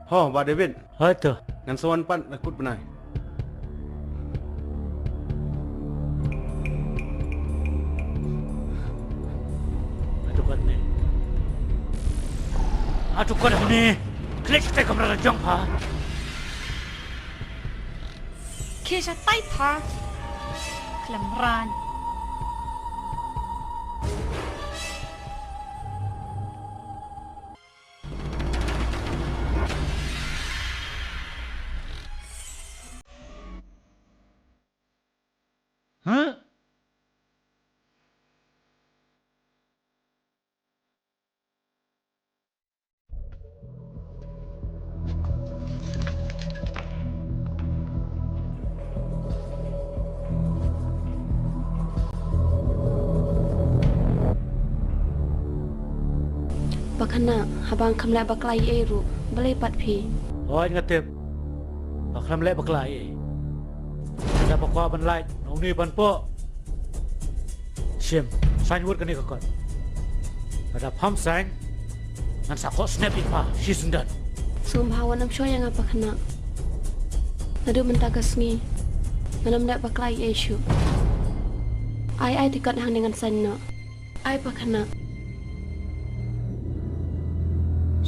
Ho, Bah David. Hooid to. Ngan sa wan pat da kut bnai. Hato kot ne? Hato kot ne? Klik te kamra la jong pha. Khie shatai pha. Khlem ran. Huh? Khynnah, haba nga khlem leh bakla ei ei ruh, balei pat phi? Hooid nga tip. Ba khlem leh bakla ei ei. Lada phi kwah ban lait, na uni ban pok. Shim, sign wut kane ka kot. Lada pham sign, ngan sa koh snap ïa pha shisyndon. Sngewbha wat nym shu ïa nga, Pa Khynnah. Naduh mynta ka sngi, ngan nym leh bakla ei ei shuh. Ai, ai te kot hangne ngan sign noh. Ai, Pa Khynnah.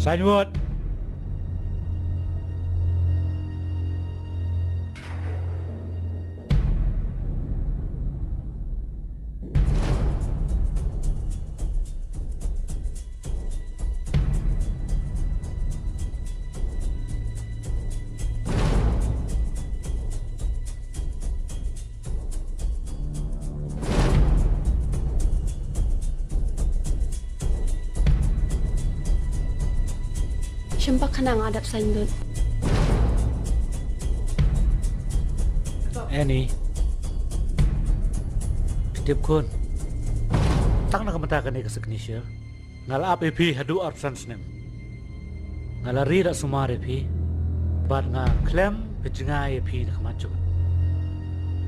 Sign wut. Shim, Pa Khynnah, nga dap sign lut. Annie. Tip khun. Tang na ka mynta kane ka signature. Nga la ap ïa phi haduh arphew san snem. Nga la ri da sumar ïa phi. Bad nga khlem pynjngai ïa phi na khmat jong.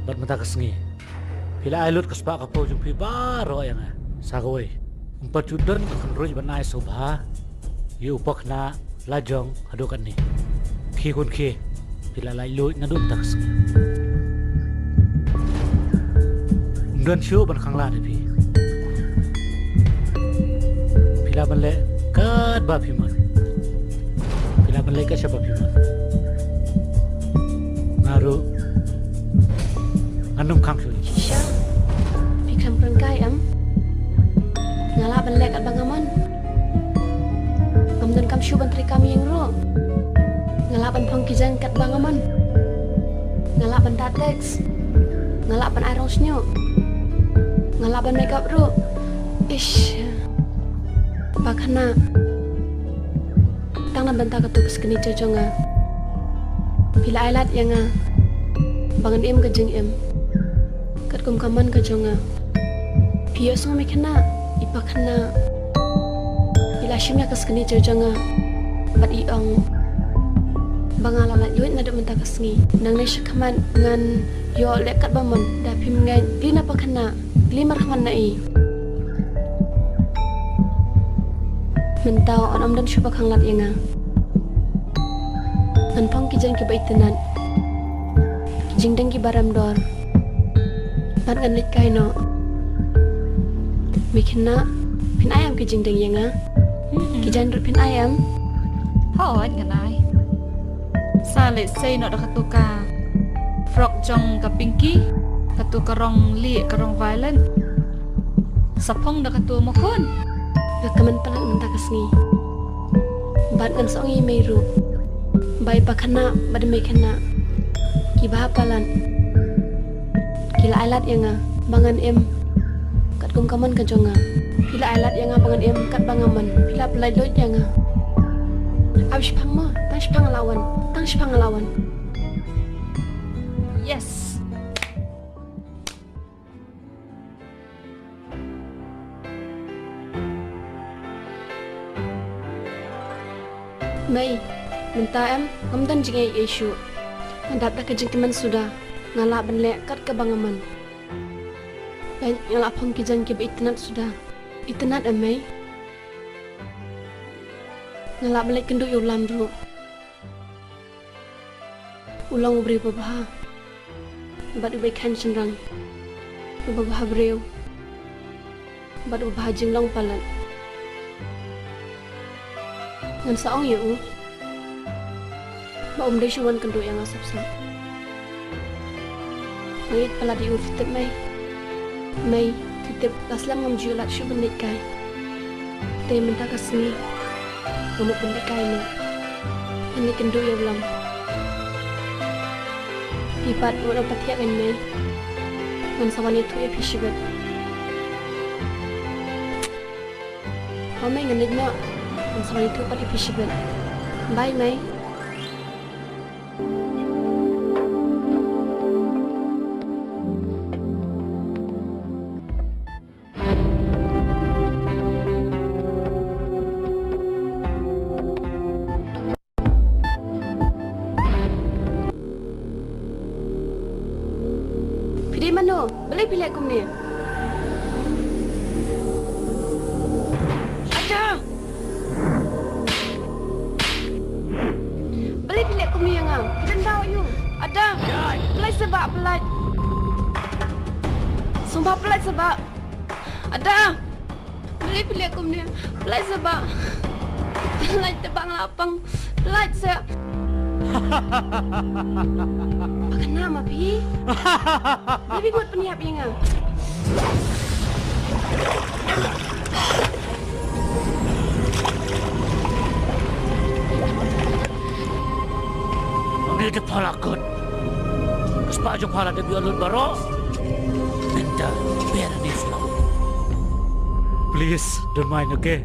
Bad mynta ka sngi, phi la ai lut ka spah ka phew jong phi baroh ïa nga. Sa kawei, ym pat ju don ka kynruid ban ai sngewbha ïa u Pa Khynnah la jong haduh katne. Khie khun khie, phi la laitluid naduh mynta ka sngi. Ym don shuh ban khanglad ïa phi. Phi lah ban leh katba phi mon. Phi lah ban leh kat shaba phi mon. Nga ruh ngan ym khang shuh. Shisha, phi khlem kren kai em? Nga lah ban leh katba nga mon. Ngam donkam shuh ban trei kam ïing ruh. Nga lah ban phong ki jaiñ katba nga mon. Nga lah ban tat text. Nga lah ban ai rong shñiuh. Nga lah ban makeup ruh. Ish. Pa Khynnah. Tang na bynta katu ka signature jong nga, phi la ai lad ïa nga ba ngan im ka jingim katkum ka mon ka jong nga. Phi ïohsngew, Me Khynnah, i Pa Khynnah i la shim ïa ka signature jong nga bad i ong ba nga la laitluid naduh mynta ka sngi. Nangne shakhmat ngan ïoh leh katba mon, da phim ngeit kli na Pa Khynnah, kli markhmat na i. Mynta yn ym don shuh ba khanglad ïa nga. Ngan phong ki jaiñ kiba itynnad, ki jingdeng kiba rem dor. Bad ngan leit kai noh. Me Khynnah, phin ai em ki jingdeng ïa nga? Hmm. Ki jaiñ ruh phin ai em? Hooid, ngan ai. Sa leit sei noh da katu ka frock jong ka Pinky, katu ka rong lieh, ka rong violet. Sa phong da katu mo khun. Nga kmen palat mynta ka sngi. Bad ngan sa ong ïa i mei ruh ba i Pa Khynnah bad i mei Khynnah kiba ha palat, ki la ai lad ïa nga ba ngan im katkum ka mon ka jong nga. Phi la ai lad ïa nga ba ngan im katba nga mon. Phi la pyllait luid ïa nga. Ap shipang mo, tang shipang la wan, tang shipang la wan. Yes. Mei, mynta em, ngam don jingïeit ei shuh. Nga dap da ka jingkmen suda, nga lah ban leh kat kaba nga mon. Peit, nga lah phong ki jaiñ kiba itynnad suda. Itynnad em mei. Nga lah ban leit kynduh ïa u Lam ruh. U long u briew uba bha bad uba ïeit shynrang, uba bha briew bad uba bha jinglong palat. Ngan sa ong ïa u ba um dei shuh ban kynduh ïa nga sop sop. Nga ïeit palat ïa u, phi tip mei. Mei, phi tip, la slem ngam ju leit shuh ban leit kai. Te mynta ka sngi nga mut ban leit kai noh. Ngan leit kynduh ïa u Lam. Phi pat wat nym pat thiah kein mei. Ngan sa wan ïathuh ïa phi shibit. Ho mei, ngan leit noh. Ngan sa wan ïathuh pat ïa phi shibit. Bye mei. Phi leh kumne. Ada! Balei phi leh kumne ïa nga? Phi dang daw ïa u. Ada! Pynlait sa bah, pynlait. Sngewbha pynlait sa bah. Ada! Balei phi leh kumne? Pynlait sa bah. Pynlait te ba nga la pang. Pynlait sa. Ba kane ma phi. Balei phi mut pynïap ïa nga? Mynta pha la kut. Ka spah jong pha la dep ïoh lut baroh. Mynta biang ïa phi. Please, don't mind, okay?